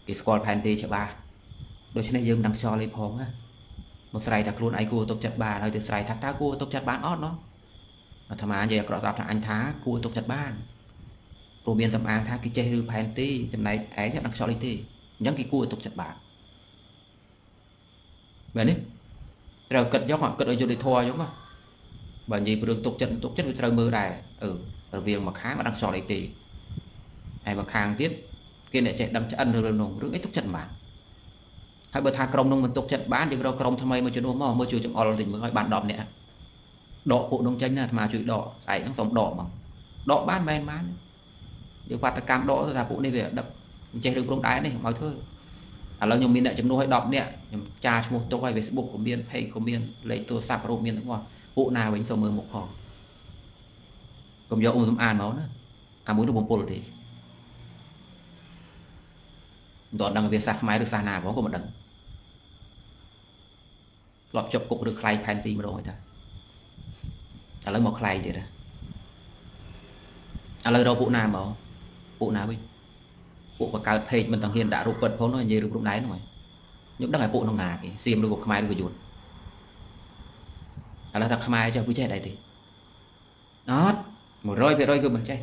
គេស្គាល់ផែនទីច្បាស់ដូច្នេះយើងមិនដឹងខ្យល់អីផងណាមកស្រ័យថាខ្លួនឯងគួរទុកចិត្តបានហើយទៅស្រ័យថាតើគួរទុកចិត្តបានអត់ណោះអាត្មានិយាយអាក្រក់ស្រាប់ថាអញថាគួរទុកចិត្តបានព្រោះមានសំអាងថាគេចេះរឿងផែនទីចំណែកឯងអត់ដឹងខ្យល់អីទេអញ្ចឹងគេគួរទុកចិត្តបានមែនទេត្រូវគិតយកគិតឲ្យយុត្តិធម៌យកមក បើនិយាយរឿងទុកចិត្តទុកចិត្តវាត្រូវមើលដែរអឺរវាងមួយខាងអត់ដឹងខ្យល់អីទេហើយមួយខាងទៀតគេអ្នកចេះដឹងឆ្អិនរឿងនោះរឿងអីទុកចិត្តមិនបានហើយបើថាក្រុមនោះមិនទុកចិត្តបានយើងរកក្រុមថ្មីមួយជំនួសមកមើលជួយចង្អុលតិចមើលឲ្យបាន10នាក់ដកពួកនោះចេញណាអាត្មាជួយដកស្អែកហ្នឹងសូមដកហ្មងដកបានមែនបានយើងបាតកម្មដកទៅថាពួកនេះវាដឹកមិនចេះរឿងព្រំដែននេះមកធ្វើឥឡូវខ្ញុំមានអ្នកជំនួសឲ្យ10នាក់ខ្ញុំចាឈ្មោះទុកឲ្យ Facebook ក៏មាន Page ក៏មានលេខទូរស័ព្ទរូបមានទាំងអស់ពួកណាវិញសូមមើលមុខផងកុំយកអ៊ំសំអានមកណាអាមួយនោះបំពុលទេមិនដល់ដឹងវាសាសខ្មែរឬសាសនាផងក៏មិនដឹងធ្លាប់ជប់គុកឬខ្លែងផែនទីម្ដងហើយតាឥឡូវមកខ្លែងទៀតណាឥឡូវរកពួកណាមកពួកណាវិញពួកបង្កើត page មិនទាំងហ៊ានដាក់រូបពិតផងនោះនិយាយរូបព្រំដែនហ្នឹងខ្ញុំដឹងឲ្យពួកនោះណាគេសៀមឬក៏ខ្មែរឬក៏យួនឥឡូវថាខ្មែរចុះពួកចេះដែរទេអត់100%គឺមិនចេះ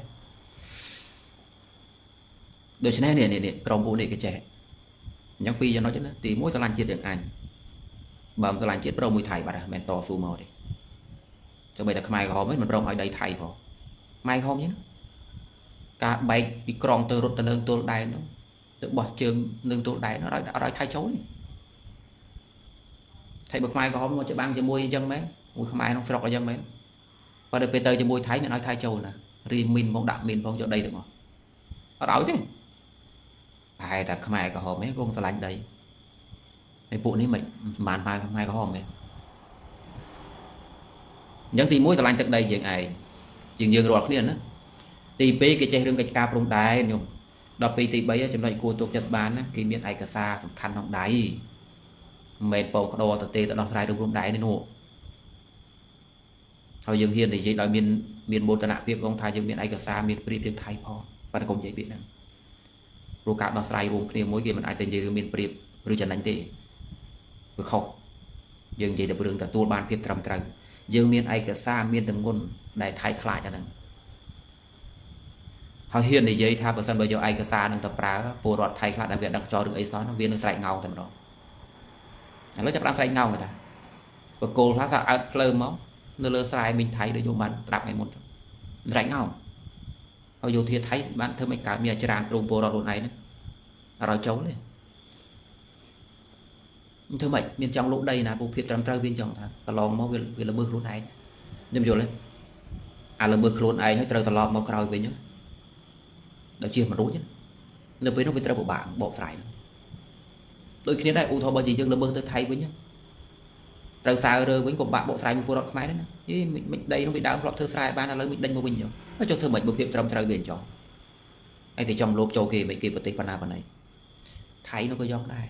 ដូច្នេះនេះនេះក្រុមពួកនេះគេចេះអញ្ចឹងពីរចំណុចណាទី1ស្រឡាញ់ជាតិយ៉ាងអញបើមិនស្រឡាញ់ជាតិព្រមមួយថៃបាត់ហើយមិនតស៊ូមកទេទោះបីតែខ្មែរក្រហមមិនព្រមឲ្យដីថៃផងខ្មែរក្រហមអញ្ចឹងការបែកពីក្រុងទៅរត់ទៅនឹងទល់ដែននោះទៅបោះជើងនឹងទល់ដែននោះឲ្យឲ្យថៃចូលថៃបើខ្មែរក្រហមមកច្បាំងជាមួយអញ្ចឹងមែនមួយខ្មែរក្នុងស្រុកអញ្ចឹងមែនបើដល់ពេលទៅជាមួយថៃមិនឲ្យថៃចូលណារីមីនផងដាក់មីនផងយកដីទាំងអស់អត់ឲ្យទេប្រហែលតែខ្មែរក្រហមឯងគង់ស្រឡាញ់ដីហើយពួកនេះមិនបានខ្មែរក្រហមទេអញ្ចឹងទី1ស្រឡាញ់ទឹកដីយើងឯងជាងយើងរាល់គ្នាណាទី2គេចេះរឿងកិច្ចការព្រំដែនខ្ញុំដល់ពេលទី3ចំណុចគួរទុកចិត្តបានណាគេមានឯកសារសំខាន់ក្នុងដៃមិនមែនពងក្តរទៅទេទៅដោះស្រាយរឿងព្រំដែននេះនោះហើយយើងហ៊ាននិយាយដោយមានមោទនភាពផងថាយើងមានឯកសារមានព្រៀបជាងថៃផងប៉ុន្តែកុំនិយាយពាក្យហ្នឹងព្រោះការដោះស្រាយរួមគ្នាមួយគេមិនអាចទៅនិយាយរឿងមានព្រៀបឬចំណេញទេវាខុសយើងនិយាយតែរឿងទទួលបានភាពត្រឹមត្រូវយើងមានឯកសារមានទម្ងន់ដែលថៃខ្លាចអាហ្នឹងហើយហ៊ាននិយាយថាបើសិនបើយកឯកសារនឹងទៅប្រើពលរដ្ឋថៃខ្លះដែលវាដឹងចោលរឿងអីសោះហ្នឹងវានឹងស្រែកងោងតែម្ដងឥឡូវចាប់ផ្ដើមស្រែកងោងតាបកគោលខ្លះថាអើតភ្លើមកនៅលើស្រែមីងថៃដូចខ្ញុំបានត្រាប់ថ្ងៃមុនស្រែកងោងហើយយោធាថៃបានធ្វើមិនកើតមានអាចារ្យព្រមពលរដ្ឋខ្លួនឯងហ្នឹងអត់ឲ្យចូលទេធ្វើម៉េចមានចង់លុកដីណាពូភាពត្រឹមត្រូវវាចង់ថាកន្លងមកវាល្មើសខ្លួនឯងខ្ញុំយល់ទេអាល្មើសខ្លួនឯងហើយត្រូវត្រឡប់មកក្រោយវិញដល់ជាមិនរួចនៅពេលនោះវាត្រូវពិបាកបកស្រាយដូចគ្នាដែរឧទាហរណ៍បើជាយើងល្មើសទៅថៃវិញត្រូវសើរើវិញក៏បាក់បកស្រាយមួយពលរដ្ឋខ្មែរដែរណាយីមិនដីនោះវាដើមធ្លាប់ធ្វើស្រែបានឥឡូវមិនដេញមកវិញចុះចុះធ្វើមិនបើភាពត្រឹមត្រូវវាអញ្ចឹងឯគេចង់លោភចូលគេមិនគេប្រទេសប៉ុណ្ណាប៉ុណ្ណីថៃនោះក៏យកដែរ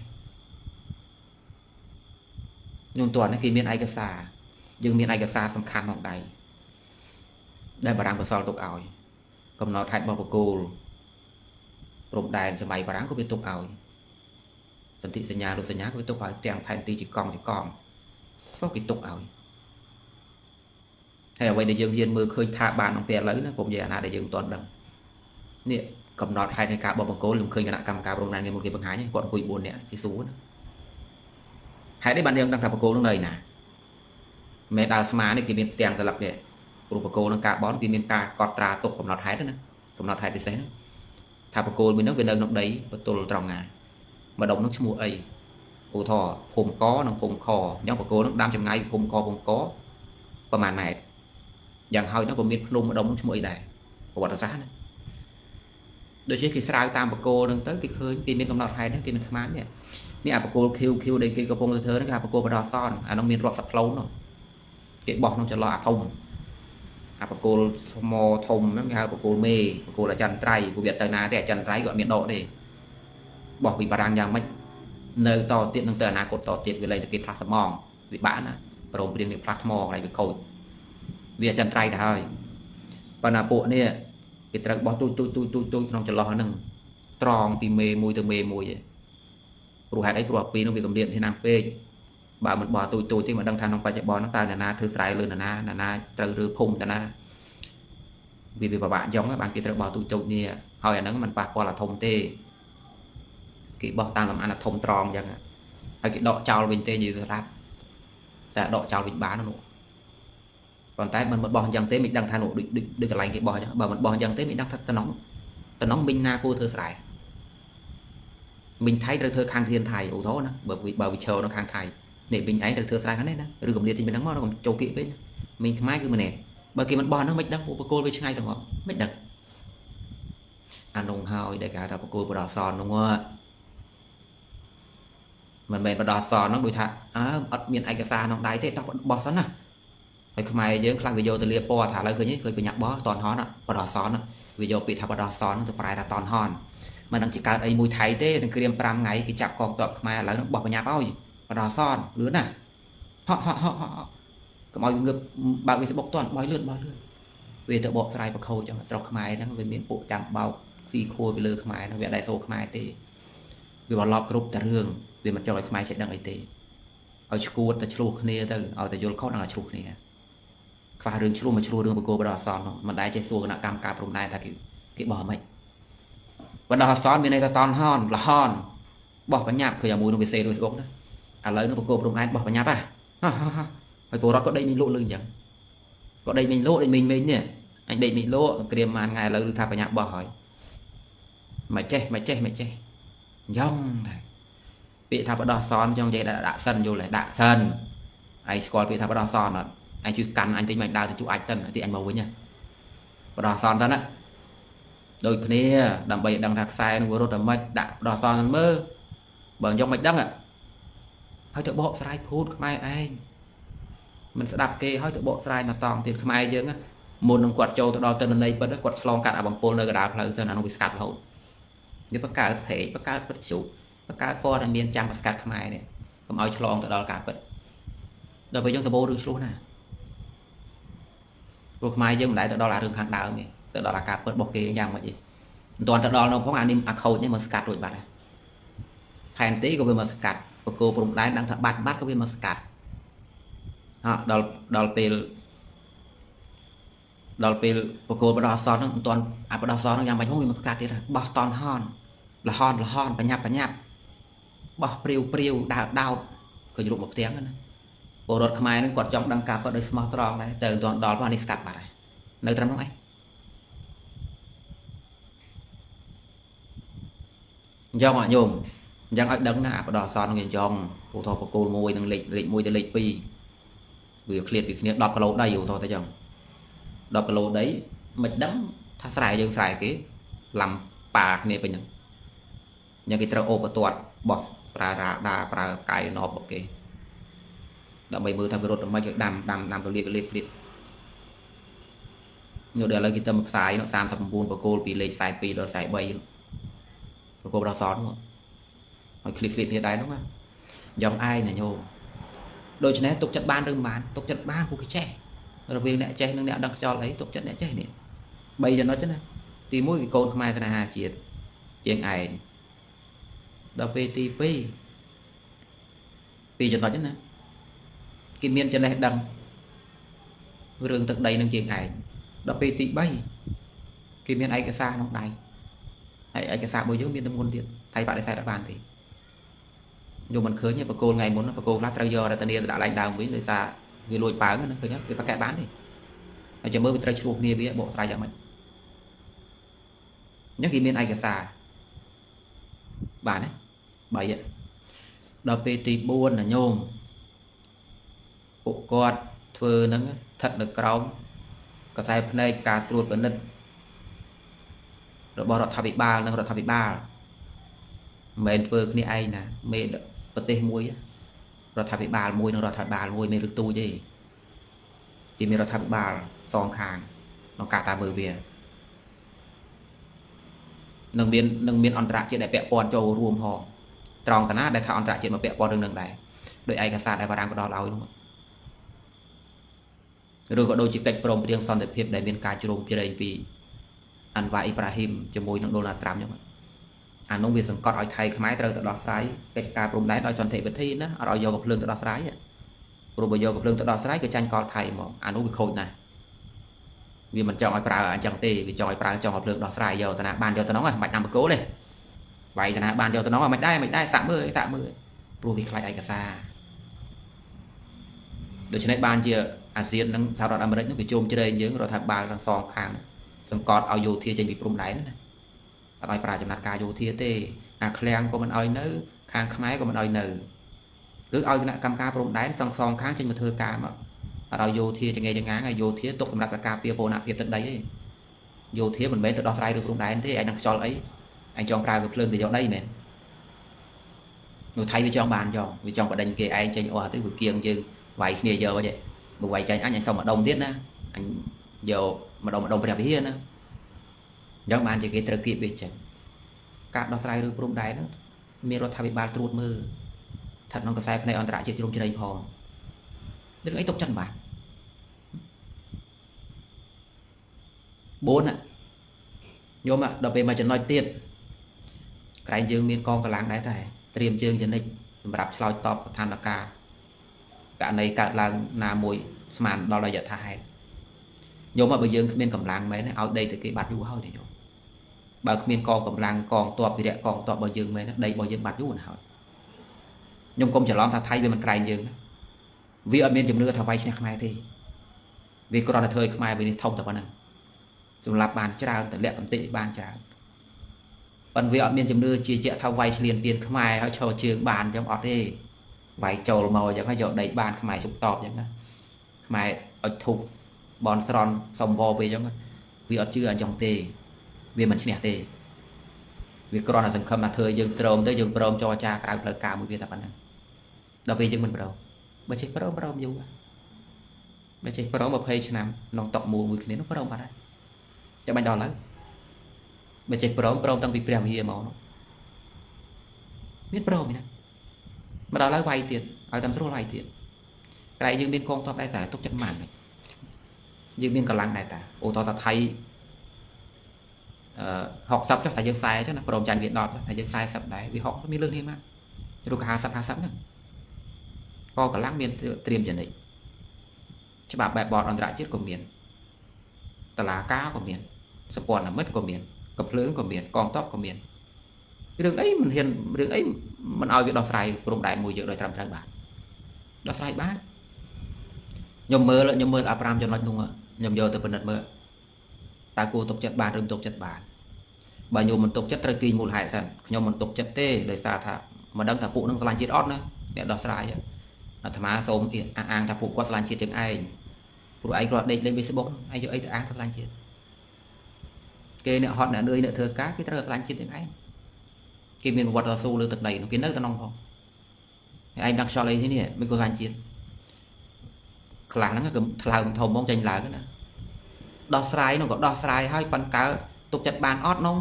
ខ្ញុំតើនេះគេមានឯកសារយើងមានឯកសារសំខាន់ក្នុងដៃដែលបារាំងបន្សល់ទុកឲ្យកំណត់ហេតុរបស់បកគោលព្រំដែនសម័យបារាំងក៏វាទុកឲ្យសន្ធិសញ្ញាឬសញ្ញាក៏វាទុកឲ្យទាំងផែនទីជាកង់ជាកង់ក៏គេទុកឲ្យហើយអ្វីដែលយើងហ៊ានមើលឃើញថាបានក្នុងពេលឥឡូវណាកុំនិយាយអាណាដែលយើងមិនទាន់ដឹងនេះកំណត់ហេតុនៃការបោះបង្គោលខ្ញុំឃើញគណៈកម្មការព្រំដែនគេមុនគេបង្ហាញគាត់អង្គុយ4នាក់គេសួរណាហេតុអីបានយើងដឹងថាបង្គោលនោះនៅឯណាមែនដើរស្មានេះគេមានផ្ទាំងត្រឡឹកទេព្រោះបង្គោលនឹងការបនគេមានការកត់ត្រាទុកកំណត់ហេតុណាកំណត់ហេតុពិសេសណាថាបង្គោលមួយនោះវានៅក្នុងដីបទល់ត្រង់ណាម្ដុំនោះឈ្មោះអីឧទាហរណ៍ភូមិកនិងភូមិខអញ្ចឹងបង្គោលនោះដាំចម្ងាយពីភូមិកភូមិកប្រហែលម៉ែត្រយ៉ាងហើយនោះក៏មានភ្នំម្ដុំនោះឈ្មោះអីដែរប្រវត្តិសាស្ត្រណាដូចជាគេស្រាវតាមបង្គោលហ្នឹងទៅគេឃើញគេមានកំណត់ហេតុហ្នឹងគេមិនស្មាននេះនេះអាបង្គោល QQ ដែលគេកំពុងទៅធ្វើហ្នឹងគេអាបង្គោលបដោះសនអានោះមានរាប់សិបផ្លូវនោះគេបោះក្នុងចន្លោះអាធំអាបង្គោលថ្មធំហ្នឹងគេហៅបង្គោលមេបង្គោលអចន្ត្រៃព្រោះវាទៅណាទេអចន្ត្រៃក៏អត់មានដកទេបោះពីបារាំងយ៉ាងម៉េចនៅតទៀតនឹងទៅអនាគតតទៀតវាលែងទៅគេផ្លាស់ស្មងវិបាកណាព្រមព្រៀងនេះផ្លាស់ថ្មកន្លែងវាខូចវាអចន្ត្រៃទៅហើយប៉ុន្តែពួកនេះគេត្រូវបោះទូចទូចទូចទូចទូចក្នុងចន្លោះហ្នឹងត្រង់ពីមេមួយទៅមេមួយឯងព្រោះហេតុអីព្រោះអាពីរនោះវាកម្រិតនេះណាពេកបើមិនបោះទូចទូចទេមិនដឹងថាក្នុងបច្ចុប្បន្នហ្នឹងតើអ្នកណាធ្វើស្រែលើអ្នកណាអ្នកណាត្រូវរើភូមិតាណាវាពិបាកយ៉ងបានគេត្រូវបោះទូចទូចនេះហើយអាហ្នឹងមិនប៉ះពាល់អាធំទេគេបោះតាមលំអានអាធំត្រង់អញ្ចឹងហើយគេដកចោលវិញទេនិយាយស្រាប់តែដកចោលវិញបាននោះ ប៉ុន្តែមិនបោះអញ្ចឹងទេមិនដឹងថានោះដូចដូចកន្លែងគេបោះអញ្ចឹងបើមិនបោះអញ្ចឹងទេមិនដឹងថាតំណងតំណងមីងណាគួរធ្វើស្រែមីងថៃត្រូវធ្វើខាងធានថៃឧទាហរណ៍ណាបើបើវិឈរនៅខាងថៃនេះមីងឯងត្រូវធ្វើស្រែខាងនេះណាឬកំលៀតទីមិនដឹងមកកុំចូលគៀកពេកមីងខ្មែរគឺម្នាក់បើគេមិនបោះហ្នឹងមិនដឹងពួកបកគលវាឆ្ងាយទាំងអស់មិនដឹងអានងហើយដែលគេហៅថាបកគលបដោះសននោះមិនមែនបដោះសនហ្នឹងដូចថាអើអត់មានឯកសារក្នុងដៃទេតោះបោះសិនណាហើយខ្មែរយើងខ្លះវាយកទៅលាពណ៌ថាឥឡូវឃើញឃើញបញ្ញាបោះតនហនបដោះសនវាយកពាក្យថាបដោះសនទៅប្រែថាតនហនមិនដឹងជាកើតអីមួយថៃទេសង្គ្រាម5ថ្ងៃគេចាប់កងទ័ពខ្មែរឥឡូវនឹងបោះបញ្ញាប់ឲ្យបដោះសនលឿនណាហក់ហក់ហក់កុំឲ្យងើបបើក Facebook តន់បោយលឿនបោយលឿនវាទៅបកស្រាយប្រខូចចឹងស្រុកខ្មែរហ្នឹងវាមានពួកចាំបោកស៊ីខួរពីលើខ្មែរហ្នឹងវាអត់ដែរសូខ្មែរទេវាបន្លប់គ្រប់តែរឿងវាមិនចង់ឲ្យខ្មែរចេះដឹងអីទេឲ្យឈួតតែឆ្លោះគ្នាទៅឲ្យតែយល់ខុសនឹងឲ្យឆ្លោះគ្នាខ្វះរឿងឆ្លោះមកឆ្លោះរឿងបកគោបដោះអសន្នមិនដែលចេះសួរគណៈកម្មការព្រំដែនថាគេគេបោះមិនបដោះអសន្នមានន័យថាតនហនលហនបោះបញ្ញាប់ឃើញអាមួយនោះវាសេ Facebook ណាឥឡូវនោះបកគោព្រំដែនបោះបញ្ញាប់ហ่ะហើយពលរដ្ឋក៏ដេកមីងលក់លឺអញ្ចឹងក៏ដេកមីងលក់ដេកមីងមីងនេះអញដេកមីងលក់ក្រៀមមួយថ្ងៃឥឡូវថាបញ្ញាប់បោះហើយមិនចេះមិនចេះមិនចេះយ៉ងតែពាក្យថាបដោះសនចង់និយាយដាក់សិនយល់ទេដាក់សិនឯងស្គាល់ពាក្យថាបដោះសនអត់ឯងជួយកាន់អញតិចមកដើរទៅជួអាចសិនទីអញមកវិញបដោះសនសិនណាដូចគ្នាដើម្បីឲ្យដឹងថាខ្សែនឹងវារត់តែម៉េចដាក់បដោះសនសិនមើលបើយកមិនដឹងហើយទៅបកស្រាយភូតខ្មែរឯងមិនស្ដាប់គេហើយទៅបកស្រាយមកតង់ទៀតខ្មែរយើងមុននឹងគាត់ចូលទៅដល់ទិន្នន័យពិតគាត់ឆ្លងកាត់អាបំពល់នៅកណ្ដាលផ្លូវសិនអានោះវាស្កាត់រហូតវាបង្កើតភេកបង្កើតពិតជុបង្កើតព័ត៌មានចាំប្រស្កាត់ខ្មែរនេះកុំឲ្យឆ្លងទៅដល់ការពិតដល់ពេលយើងទៅបោរឿងឆ្លោះណាព្រោះខ្មែរយើងមិនដែលទៅដល់អារឿងខាងដើមទេទៅដល់អាការពិតរបស់គេយ៉ាងម៉េចទេមិនទាន់ទៅដល់នោះផងអានេះអាខូចនេះមកស្កាត់រួចបាត់ហើយផែនទីក៏វាមកស្កាត់បកគោព្រំដែនដឹងថាបាត់បាត់ក៏វាមកស្កាត់ហ่ะដល់ដល់ពេលដល់ពេលបកគោបដោះអសន្នហ្នឹងមិនទាន់អាបដោះអសន្នហ្នឹងយ៉ាងម៉េចផងវាមកស្កាត់ទៀតបោះតនហនលហនលហនបញ្ញាប់បញ្ញាប់បោះព្រាវព្រាវដើដោតក៏រូបមកផ្ទាំងណាពលរដ្ឋខ្មែរហ្នឹងគាត់ចង់ដឹងការពិតដោយស្មោះត្រង់ដែរតែមិនទាន់ដល់ផងនេះស្កាត់បាត់ហើយនៅត្រឹមហ្នឹងឯងអញ្ចឹងអញោមអញ្ចឹងឲ្យដឹងណាអាបដោះអសន្នហ្នឹងគេចង់ឧទាហរណ៍បកគោល1និងលេខ1ទៅលេខ2វាឃ្លាតពីគ្នា10គីឡូដីឧទាហរណ៍ទៅចឹង10គីឡូដីមិនដឹងថាស្រែយើងស្រែគេឡាំប៉ាគ្នាពេញហ្នឹងអញ្ចឹងគេត្រូវអូបទាត់បោះប្រើរ៉ាដាប្រើកាយណបរបស់គេដើម្បីមើលថាវារត់មិនឲ្យដាំដាំដាំទៅលៀបលៀបលៀបនោះដល់ឥឡូវគេទៅមកផ្សាយនោះ39បកគោលពីលេខ42ដល់43បកគោលដល់សននោះឲ្យឃ្លីបឃ្លីបគ្នាដែរនោះណាយ៉ាងឯងណាញោមដូច្នេះទុកចិត្តបានឬមិនបានទុកចិត្តបានពួកគេចេះរវាងអ្នកចេះនិងអ្នកដឹងខ្យល់អីទុកចិត្តអ្នកចេះនេះ3ចំណុចណាទី1គឺកូនខ្មែរស្នេហាជាតិជាងឯងដល់ពេលទី2ពីចំណុចណាគេមានចំណេះដឹងរឿងទឹកដីនឹងជាងឯងដល់ពេលទី3គេមានឯកសារក្នុងដៃហើយឯកសាររបស់យើងមានទម្ងន់ទៀតថៃបដិសេធអត់បានទេយកមិនឃើញទេបកគោលថ្ងៃមុនបកគោលខ្លះត្រូវយករតនាទៅដាក់ឡើងដើមវិញដោយសារវាលួចប៉ើងណាឃើញវាប្រកែកបានទេហើយចាំមើលវាត្រូវឆ្លោះគ្នាវាបកស្រាយយ៉ាងម៉េចអញ្ចឹងគេមានឯកសារបានទេ3ដល់ពេលទី4ណាញោមពួកគាត់ធ្វើនឹងស្ថិតនៅក្រោមកសែភ្នែកការត្រួតពិនិត្យរបស់រដ្ឋាភិបាលនិងរដ្ឋាភិបាលមិនមែនធ្វើគ្នាឯងណាមេប្រទេសមួយរដ្ឋាភិបាលមួយនិងរដ្ឋាភិបាលមួយមានឬទូចទេទីមានរដ្ឋាភិបាលសងខាងក្នុងការតាមមើលវានឹងមានអន្តរជាតិដែលពាក់ព័ន្ធចូលរួមផងត្រង់តាណាដែលថាអន្តរជាតិមកពាក់ព័ន្ធរឿងនឹងដែរដោយឯកសារដែលបារាំងផ្ដល់ឲ្យនោះឬក៏ដូចជាកិច្ចព្រមព្រៀងសន្តិភាពដែលមានការជ្រោមជ្រែងពីអាន់វ៉ាអ៊ីប្រាហ៊ីមជាមួយនឹងដូណាល់ត្រាំហ្នឹងអានោះវាសង្កត់ឲ្យថៃខ្មែរត្រូវទៅដោះស្រាយកិច្ចការព្រំដែនដោយសន្តិវិធីណាអត់ឲ្យយកកំភ្លើងទៅដោះស្រាយព្រោះបើយកកំភ្លើងទៅដោះស្រាយក៏ចាញ់កលថៃហ្មងអានោះវាខូចណាស់វាមិនចង់ឲ្យប្រើអញ្ចឹងទេវាចង់ឲ្យប្រើចង់ឲ្យភ្លើងដោះស្រាយយកតាណាបានយកទៅនោះមិនបាច់តាមបកគោលទេវាយតាណាបានយកទៅនោះមិនដែរមិនដែរសាក់មើលសាក់មើលព្រោះវាខ្លាចឯកសារដូច្នេះបានជា អាស៊ាននិងសហរដ្ឋអាមេរិកនោះគេជោមជ្រែងយើងរដ្ឋាភិបាលទាំងសងខាងសង្កត់ឲ្យយោធាចេញពីព្រំដែនណាអត់ឲ្យប្រើចំណាត់ការយោធាទេអាឃ្លាំងក៏មិនឲ្យនៅខាងខ្មែរក៏មិនឲ្យនៅគឺឲ្យគណៈកម្មការព្រំដែនសងខាងចេញមកធ្វើការមកអត់ឲ្យយោធាចងេចងាងឲ្យយោធាទុកសម្រាប់ការពារបូរណភាពទឹកដីទេយោធាមិនមែនទៅដោះស្រាយរឿងព្រំដែនទេឯងនឹងខ្យល់អីឯងចង់ប្រើកំភ្លើងទៅយកដីមែននៅថៃវាចង់បានចង់វាចង់បដិញគេឯងចេញអស់ទៅវាគៀងយើងវាយគ្នាយកវិញបើវាយចាញ់អញសុំម្ដុំទៀតណាអញយកម្ដុំម្ដុំព្រះវិហារណាអញ្ចឹងបានជាគេត្រូវគៀបវាចេញការដោះស្រាយរឿងព្រំដែនហ្នឹងមានរដ្ឋាភិបាលត្រួតមើលស្ថិតក្នុងខ្សែភ្នែកអន្តរជាតិជ្រុំជ្រែងផងរឿងអីទុកចិត្តបាន4ញោមដល់ពេលមកចំណុចទៀតក្រែងយើងមានកងកម្លាំងដែរតែត្រៀមជើងចនិចសម្រាប់ឆ្លើយតបស្ថានភាពករណីកើតឡើងណាមួយស្មានដល់យថាហេតុញោមបើយើងគ្មានកម្លាំងមែនឲ្យដីទៅគេបាត់យូរហើយទេញោមបើគ្មានកងកម្លាំងកងទ័ពវិរៈកងទ័ពរបស់យើងមែនដីរបស់យើងបាត់យូរណាស់ហើយខ្ញុំកុំច្រឡំថាថៃវាមិនក្រែងយើងវាអត់មានជំនឿថាវាយឈ្នះខ្មែរទេវាគ្រាន់តែធ្វើឲ្យខ្មែរវានេះធំតែប៉ុណ្្នឹងសម្រាប់បានច្រើនតម្លាក់កំតិចបានច្រើនប៉ុន្តែវាអត់មានជំនឿជាជាក់ថាវាយឆ្លៀនពៀនខ្មែរហើយឈរជើងបានអញ្ចឹងអត់ទេវាយចូលមកអញ្ចឹងហើយយកដីបានខ្មែរជប់តបអញ្ចឹងណាខ្មែរអុចធុបបនស្រន់សំវពេលអញ្ចឹងវាអត់ជឿអញ្ចឹងទេវាមិនឈ្នះទេវាគ្រាន់តែសង្ឃឹមថាធ្វើយើងទ្រាំទៅយើងព្រមចរចាក្រៅផ្លូវការមួយវាតែប៉ុណ្្នឹងដល់ពេលយើងមិនព្រមបើចេះព្រមព្រមយូរបើចេះព្រម20ឆ្នាំក្នុងតុមូលមួយគ្នានោះព្រមបាត់ហើយចាំបាញ់ដល់ហើយបើចេះព្រមព្រមតាំងពីព្រះវិហារមកនោះមានព្រមទេណាមកដល់ហើយវាយទៀតឲ្យតាមស្រួលវាយទៀតក្រែងយើងមានកងទ័ពដែរតែទុកចិត្តម៉ានយើងមានកម្លាំងដែរតាអូតតាថៃ60ចុះតែយើង40ចុះណាព្រមចាញ់វា10តែយើង40ដែរវា60មានលើសនេះមកឬក៏50 50ហ្នឹងកកម្លាំងមានត្រៀមចនិចច្បាប់បែបបទអន្តរជាតិក៏មានតឡាការក៏មានសម្ព័ន្ធមិត្តក៏មានកំភ្លើងក៏មានកងទ័ពក៏មានរឿងអីមិនហ៊ានរឿងអីមិនឲ្យវាដោះស្រាយព្រំដែនមួយយើងដោយត្រឹមត្រូវបានដោះស្រាយបានខ្ញុំមើលអា5ចំណុចនោះខ្ញុំយកទៅពិនិត្យមើលតើគួរទុកចិត្តបានឬមិនទុកចិត្តបានបើញោមមិនទុកចិត្តត្រូវទាញមូលហេតុសិនខ្ញុំមិនទុកចិត្តទេដោយសារថាមិនដឹងថាពួកនឹងស្រឡាញ់ជាតិអត់ណាអ្នកដោះស្រាយអាត្មាសូមអះអាងថាពួកគាត់ស្រឡាញ់ជាតិជាងឯងព្រោះឯងគ្រាន់ដេកលេង Facebook ឯងយកអីទៅអាងស្រឡាញ់ជាតិគេអ្នកហត់អ្នកនឿយអ្នកធ្វើការគេត្រូវស្រឡាញ់ជាតិជាងឯងគេមានប្រវត្តិតស៊ូលើទឹកដីនោះគេនៅតំណងផងឯងដឹងខ្យល់អីនេះមិនក៏ស្រឡាញ់ជាតិខ្លះហ្នឹងគឺថ្លើមធំហ្មងចេញឡើងណាដោះស្រាយនោះក៏ដោះស្រាយហើយប៉ុន្តែទុកចិត្តបានអត់នោះ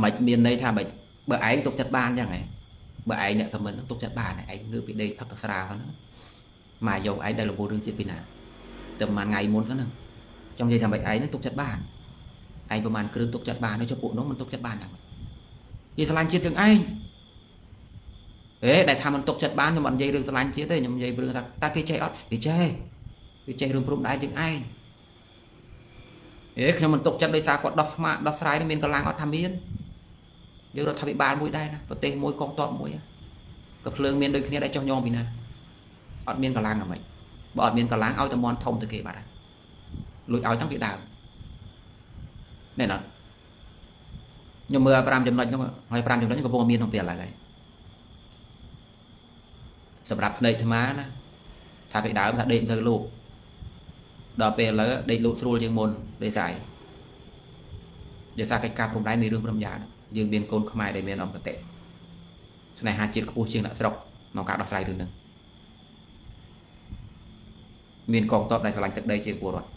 មិនមានន័យថាមិនបើឯងទុកចិត្តបានចឹងហ៎បើឯងអ្នកខមមិនទុកចិត្តបានឯងងើបពីដេកផឹកស្រាហ្នឹងមកយកឯងដែលរវល់រឿងជាតិពីណាតែប្រហែលថ្ងៃមុនហ្នឹងចង់និយាយថាមិនឯងហ្នឹងទុកចិត្តបានឯងប្រហែលគ្រឿងទុកចិត្តបាននោះចុះពួកនោះមិនទុកចិត្តបានហ្នឹងគេស្រឡាញ់ជាតិទាំងឯងអេដែលថាមិនទុកចិត្តបានខ្ញុំអត់និយាយរឿងស្រឡាញ់ជាតិទេខ្ញុំនិយាយរឿងថាតើគេចេះអត់គេចេះគេចេះរឿងព្រំដែនទាំងឯងអេខ្ញុំមិនទុកចិត្តដោយសារគាត់ដោះស្មាដោះស្រាយនឹងមានកម្លាំងអត់ថាមានយើងរដ្ឋាភិបាលមួយដែរណាប្រទេសមួយកងទ័ពមួយក៏ភ្លើងមានដូចគ្នាដែរចុះញោមពីណាអត់មានកម្លាំងហ្មងបើអត់មានកម្លាំងឲ្យតែមន់ធំទៅគេបាត់ហើយលួចឲ្យតាំងពីដើមណែនអត់ខ្ញុំមើល5ចំណុចហ្នឹងហើយ5ចំណុចកំពុងមានក្នុងពេលឥឡូវហើយសម្រាប់ភ្នែកអាត្មាណាថាពីដើមថាដេកមិនសូវលក់ដល់ពេលឥឡូវដេកលក់ស្រួលជាងមុនដោយសារកិច្ចការព្រំដែនមានរឿងព្រំយ៉ាងយើងមានកូនខ្មែរដែលមានអង្គតេស្នេហាជាតិខ្ពស់ជាងអ្នកស្រុកក្នុងការដោះស្រាយរឿងហ្នឹងមានកងទ័ពដែលស្រឡាញ់ទឹកដីជាងពលរដ្ឋ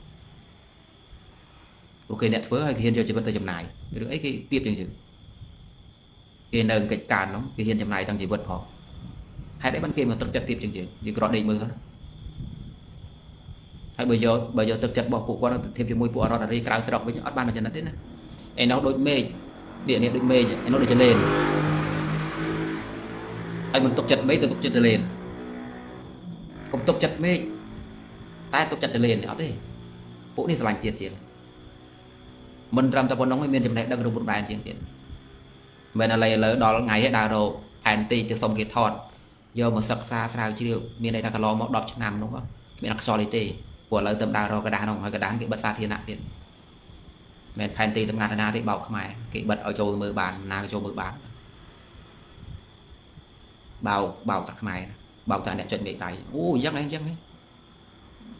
ពួកគេអ្នកធ្វើហើយគេហ៊ានយកជីវិតទៅចំណាយរឿងអីគេទៀបជាងយើងគេនៅកិច្ចការនោះគេហ៊ានចំណាយទាំងជីវិតផងហេតុអីបានគេមកទឹកចិត្តទៀបជាងយើងយើងក្រដេកមើលហ្នឹងហើយបើយកទឹកចិត្តរបស់ពួកគាត់ទៅធៀបជាមួយពួកអរដ្ឋអារីក្រៅស្រុកវិញអត់បានមួយចំណិតទេណាឯនោះដូចមេឃនេះដូចមេឃឯនោះដូចចលេនហើយមិនទុកចិត្តមេឃទៅទុកចិត្តចលេនកុំទុកចិត្តមេឃតែទុកចិត្តចលេនអត់ទេពួកនេះស្រឡាញ់ជាតិជាងមិនត្រឹមតែប៉ុណ្ណឹងឯងមានចំណេះដឹងរឿងព្រំដែនជាងទៀតមិនឥឡូវដល់ថ្ងៃឯងដើររកផែនទីទៅសុំគេថតយកមកសិក្សាស្រាវជ្រាវមានន័យថាកន្លងមក10ឆ្នាំនោះ គ្មានអត់ខ្យល់អីទេព្រោះឥឡូវទៅដើររកกระดาษនោះហើយកระดาษគេបិទសាធារណៈទៀតមិនផែនទីសម្ងាត់ណាទេបោកខ្មែរគេបិទឲ្យចូលមើលបានណាក៏ចូលមើលបានបោកបោកតែខ្មែរបោកតែអ្នកចុចមេដៃអូអញ្ចឹងអញ្ចឹង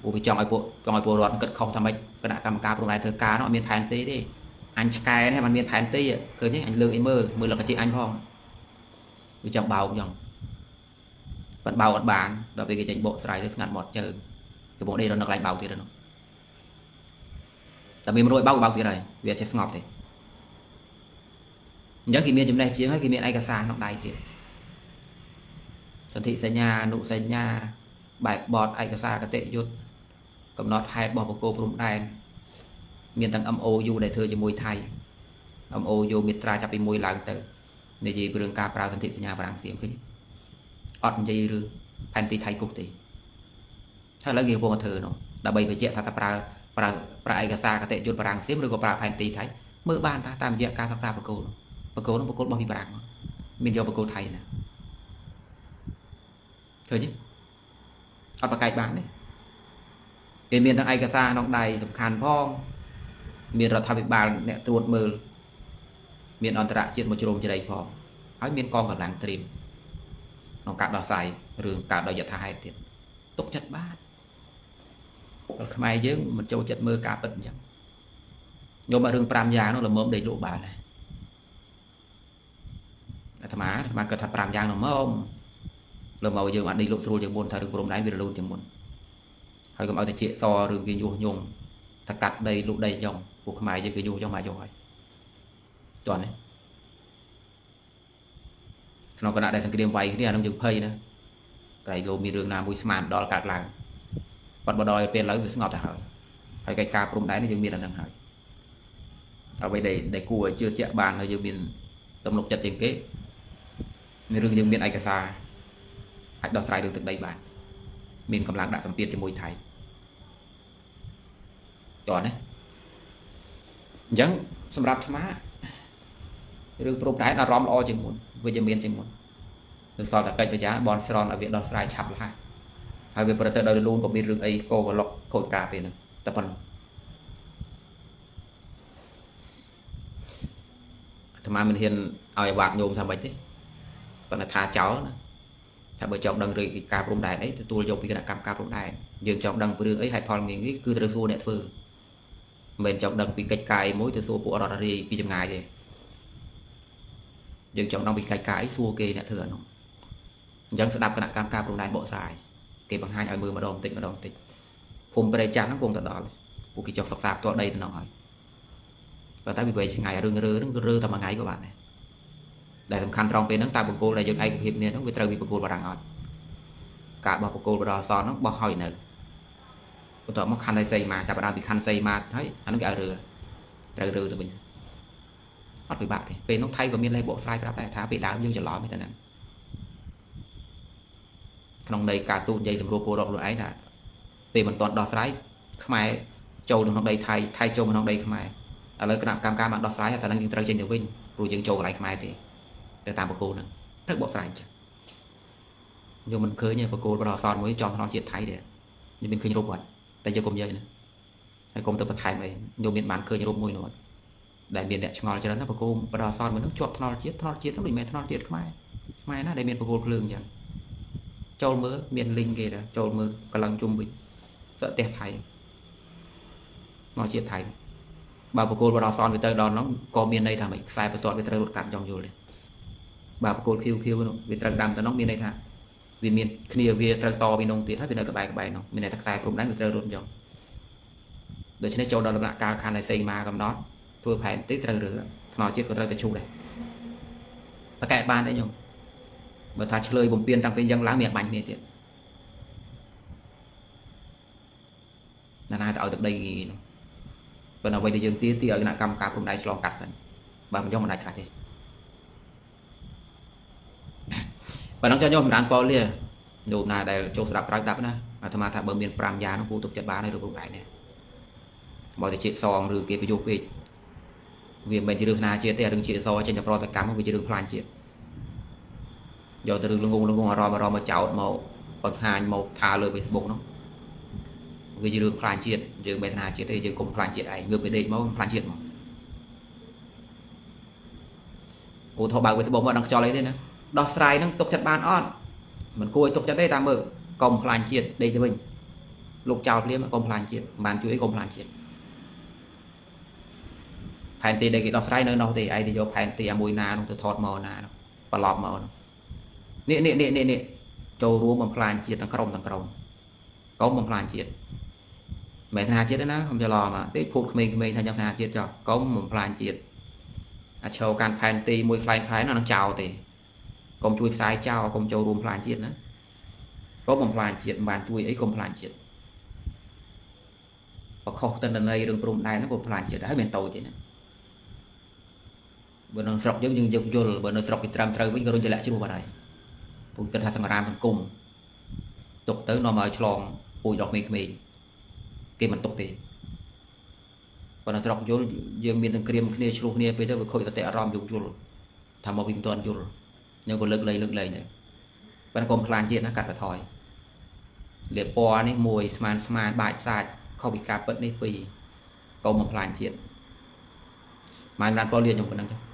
អូវាចង់ឲ្យពួកចង់ឲ្យពលរដ្ឋគិតខុសថាម៉េចគណៈកម្មការព្រំដែនធ្វើការនោះអត់មានផែនទីទេអញឆ្កែនេះมันមានផែនទីឃើញទេអញលើកអីមើលមើលលក្ខជាតិអញផងវាចង់បោកចឹងប៉ុន្តែបោកអត់បានដល់ពេលគេចេញបកស្រាយទៅស្ងាត់មាត់ជើងកំពុងដេករនៅកន្លែងបោកទៀតនោះតែមានមនុស្សឲ្យបោកបោកទៀតហើយវាចេះស្ងប់ទេអញ្ចឹងគេមានចំណេះជាងហើយគេមានឯកសារក្នុងដៃទៀតសន្ធិសញ្ញាអនុសញ្ញាបែបបទឯកសារគតិយុត្តកំណត់ហេតុរបស់បកគោព្រំដែនមានទាំង MOU ដែលធ្វើជាមួយថៃ MOU មាត្រាចាប់ពី1ឡើងទៅនិយាយពីរឿងការប្រើសន្ធិសញ្ញាបារាំងសៀមឃើញអត់និយាយរឿងផែនទីថៃគូសទេហើយឥឡូវគេកំពុងតែធ្វើនោះដើម្បីបញ្ជាក់ថាតើប្រើប្រើប្រើឯកសារគតិយុត្តបារាំងសៀមឬក៏ប្រើផែនទីថៃមើលបានតាតាមរយៈការសិក្សាបកគោបកគោនោះបកគោរបស់ពីបារាំងមានយកបកគោថៃណាឃើញទេអត់ប្រកែកបានទេគេមានទាំងឯកសារក្នុងដៃសំខាន់ផងមានរដ្ឋាភិបាលអ្នកត្រួតមើលមានអន្តរជាតិមកជ្រោមជ្រែងផងហើយមានកងកម្លាំងត្រៀមក្នុងការដោះស្រាយរឿងកើតដោយយថាហេតុទៀតទុកចិត្តបានដល់ខ្មែរយើងមិនចូលចិត្តមើលការពិតអញ្ចឹងយកមករឿង5យ៉ាងនោះល្មមដេកលក់បានដែរអាត្មាអាត្មាគិតថា5យ៉ាងនោះមកលើមកយើងអត់ដេកលក់ស្រួលជាងមុនថារឿងព្រំដែនវារលូនជាងមុនហើយកុំឲ្យតែជាសរឿងគេញុះញង់ថាកាត់ដីលុកដីចុងពួកខ្មែរយើងគេញុះញង់មកយកហើយតោះនេះក្នុងគណៈដែលសង្គ្រាមវាយគ្នាអានឹងយើងភ័យណាក្រែងលោមានរឿងណាមួយស្មានដល់កាត់ឡើងបាត់បដ ாய் ពេលឥឡូវវាស្ងប់ទៅហើយហើយកិច្ចការព្រំដែននេះយើងមានអានឹងហើយអ្វីដែលគួរឲ្យជឿជាក់បានហើយយើងមានទំនុកចិត្តជាងគេមានរឿងយើងមានឯកសារអាចដោះស្រាយរឿងទឹកដីបានមានកម្លាំងដាក់សម្ពាធជាមួយថៃតោះណាអញ្ចឹងសម្រាប់អាត្មារឿងព្រំដែនអារម្មណ៍ល្អជាងមុនវិជ្ជមានជាងមុនគឺសល់តែកិច្ចបញ្ញាបនស្រន់ឲ្យវាដោះស្រាយឆាប់រហ័សហើយវាប្រព្រឹត្តទៅដោយរលូនក៏មានរឿងអីកោកលុកខូចការពេលហ្នឹងតែប៉ុណ្ណោះអាត្មាមិនហ៊ានឲ្យអាវ៉ាត់ញោមថាម៉េចទេប៉ុន្តែថាចោលណាថាបើចង់ដឹងរឿងការព្រំដែនអីទទួលយកពីគណៈកម្មការព្រំដែនយើងចង់ដឹងពីរឿងអីហេតុផលងាយៗគឺត្រូវសួរអ្នកធ្វើមិនមែនចង់ដឹងពីកិច្ចការអីមួយទៅសួរពួករដ្ឋរាយពីចម្ងាយទេយើងចង់ដឹងពីកិច្ចការអីសួរគេអ្នកធ្វើអានោះអញ្ចឹងស្ដាប់គណៈកម្មការព្រំដែនបកស្រាយគេបង្ហាញឲ្យមើលម្ដងបន្តិចម្ដងបន្តិចភូមិព្រៃចាស់ហ្នឹងគង់ទៅដល់ពួកគេចុះសិក្សាផ្ទាល់ដីទៅនោះហើយប៉ុន្តែវាវែងឆ្ងាយរឿងរើហ្នឹងគឺរើតែមួយថ្ងៃក៏បានដែរដែលសំខាន់ត្រង់ពេលហ្នឹងតើបង្គោលដែលយើងឯកភាពនេះហ្នឹងវាត្រូវពីបង្គោលបារាំងអត់ការបោះបង្គោលបដអសនហ្នឹងបោះហើយនៅបន្ទាប់មកខណ្ឌសីមាចាប់ផ្ដើមពីខណ្ឌសីមាហើយអានោះគេឲ្យរើត្រូវរើទៅវិញអត់ពិបាកទេពេលនោះថៃក៏មានលេសបកស្រាយប្រាប់ដែរថាពេលដើមយើងច្រឡំទេតែហ្នឹងក្នុងន័យការទូតនិយាយសម្រួលពលរដ្ឋខ្លួនឯងថាពេលមិនទាន់ដោះស្រាយខ្មែរចូលក្នុងដីថៃថៃចូលក្នុងដីខ្មែរឥឡូវគណៈកម្មការបានដោះស្រាយតែនឹងយើងត្រូវចេញទៅវិញព្រោះយើងចូលកន្លែងខ្មែរទេទៅតាមបង្គោលហ្នឹងត្រូវបកស្រាយអញ្ចឹងយកមិនឃើញទេបង្គោលបដអសនមួយចំក្នុងជាតិថៃទេយើងមានឃើញរូបអត់តែយកកុំនិយាយណាហើយកុំទៅបន្ថែមអីយកមានបានឃើញរូបមួយនោះដែលមានអ្នកឆ្ងល់ច្រើនណាបង្គោលបដអសនមួយហ្នឹងជាប់ថ្នល់ជាតិថ្នល់ជាតិហ្នឹងដូចមិនមែនថ្នល់ជាតិខ្មែរខ្មែរណាដែលមានបង្គោលភ្លើងអញ្ចឹងចូលមើលមានលីងគេដែរចូលមើលកម្លាំងជុំវិញសផ្ទះថៃមកជាតិថៃបើបង្គោលបដអសនវាទៅដល់ហ្នឹងក៏មានន័យថាម៉េចខ្សែបន្ទាត់វាត្រូវរត់កាត់ចង់យល់ទេបើបង្គោលខៀវខៀវនោះវាត្រូវដាំទៅនោះមានន័យថាវាមានគ្នាវាត្រូវតពីនោះទៀតហើយវានៅក្បែរក្បែរនោះមានន័យថាខ្សែព្រំដែនវាត្រូវរត់ចង់ដូច្នេះចូលដល់ដំណាក់កាលខណ្ឌសីមាកំណត់ធ្វើផែនទីត្រូវរើថ្នល់ជាតិក៏ត្រូវតែឈូសដែរប្រកែកបានទេញោមបើថាឆ្លើយបំពេញតាំងពីយ៉ាងឡើងមានបាញ់គ្នាទៀតណាណាទៅឲ្យទឹកដីនោះប៉ុន្តែអ្វីដែលយើងទាទីឲ្យគណៈកម្មការព្រំដែនឆ្លងកាត់សិនបើមិនយកមិនដាច់ខ្លះទេបើនឹងចុះញោមម្ដងប៉លាញោមណាដែលចូលស្ដាប់ក្រោយដាប់ណាអាត្មាថាបើមាន5យ៉ាងនោះពូទុកចិត្តបានហើយឬព្រំដែននេះបើតែជាតិសងឬគេប្រយុទ្ធពេកវាមិនមែនជារឿងស្នាជាតិទេរឿងជាតិសចេញតែប្រតិកម្មវាជារឿងផ្លាញ់ជាតិយកទៅរឿងល្ងងល្ងងអារម្មណ៍អារម្មណ៍មកចោតមកបង្ហាញមកថាលើ Facebook នោះ វាជារឿងខ្លាញ់ជាតិយើងមិនស្នេហាជាតិទេយើងកុំខ្លាញ់ជាតិឯងងើបពីដេកមកខ្លាញ់ជាតិមកអូថោបើក Facebook មកដល់ខ្យល់អីទេណាដោះស្រាយហ្នឹងទុកចិត្តបានអត់មិនគួរឲ្យទុកចិត្តទេតាមមើលកុំខ្លាញ់ជាតិដេកទៅវិញលោកចោលភ្លាមកុំខ្លាញ់ជាតិមិនបានជួយអីកុំខ្លាញ់ជាតិផែនទីដែលគេដោះស្រាយនៅនោះទេឯងទៅយកផែនទីអាមួយណានោះទៅថតមកណានោះប្រឡប់មកនោះនេះនេះនេះនេះនេះចូលរួមបំផ្លាញជាតិទាំងក្រុមទាំងក្រុមកុំបំផ្លាញជាតិមិនស្នេហាជាតិទេណាខ្ញុំច្រឡំទេភូតក្មេងៗថាខ្ញុំស្នេហាជាតិចុះកុំបំផ្លាញជាតិអាឈរកាន់ផែនទីមួយខ្លែងខ្លែងនោះនឹងចោលទេកុំជួយផ្សាយចោលកុំចូលរួមផ្លាញជាតិណាកុំបំផ្លាញជាតិមិនបានជួយអីកុំផ្លាញជាតិបខុសតនន័យរឿងព្រំដែនហ្នឹងក៏ផ្លាញជាតិដែរមិនតូចទេណាបើនៅស្រុកយើងយើងយកយល់បើនៅស្រុកគេត្រឹមត្រូវវិញក៏រុញទម្លាក់ជ្រោះបាត់ហើយពួកគិតថាសង្រាមសង្គមទុកទៅនាំឲ្យឆ្លងពូជដល់ក្មេងៗគេមិនទុកទេបើនៅស្រុកយល់យើងមានសង្គ្រាមគ្នាឆ្លោះគ្នាពេលទៅវាខូចសតិអារម្មណ៍យកយល់ថាមកពីមិនទាន់យល់យើងក៏លើកលែងលើកលែងដែរប៉ុន្តែកុំខ្លាញ់ជាតិណាកាត់បន្ថយលៀបពណ៌នេះមួយស្មានស្មានបាច់សាច់ខុសពីការពិតនេះពីរកុំបំផ្លាញជាតិម៉ែបានពលលាខ្ញុំប៉ុណ្ណឹងចុះ។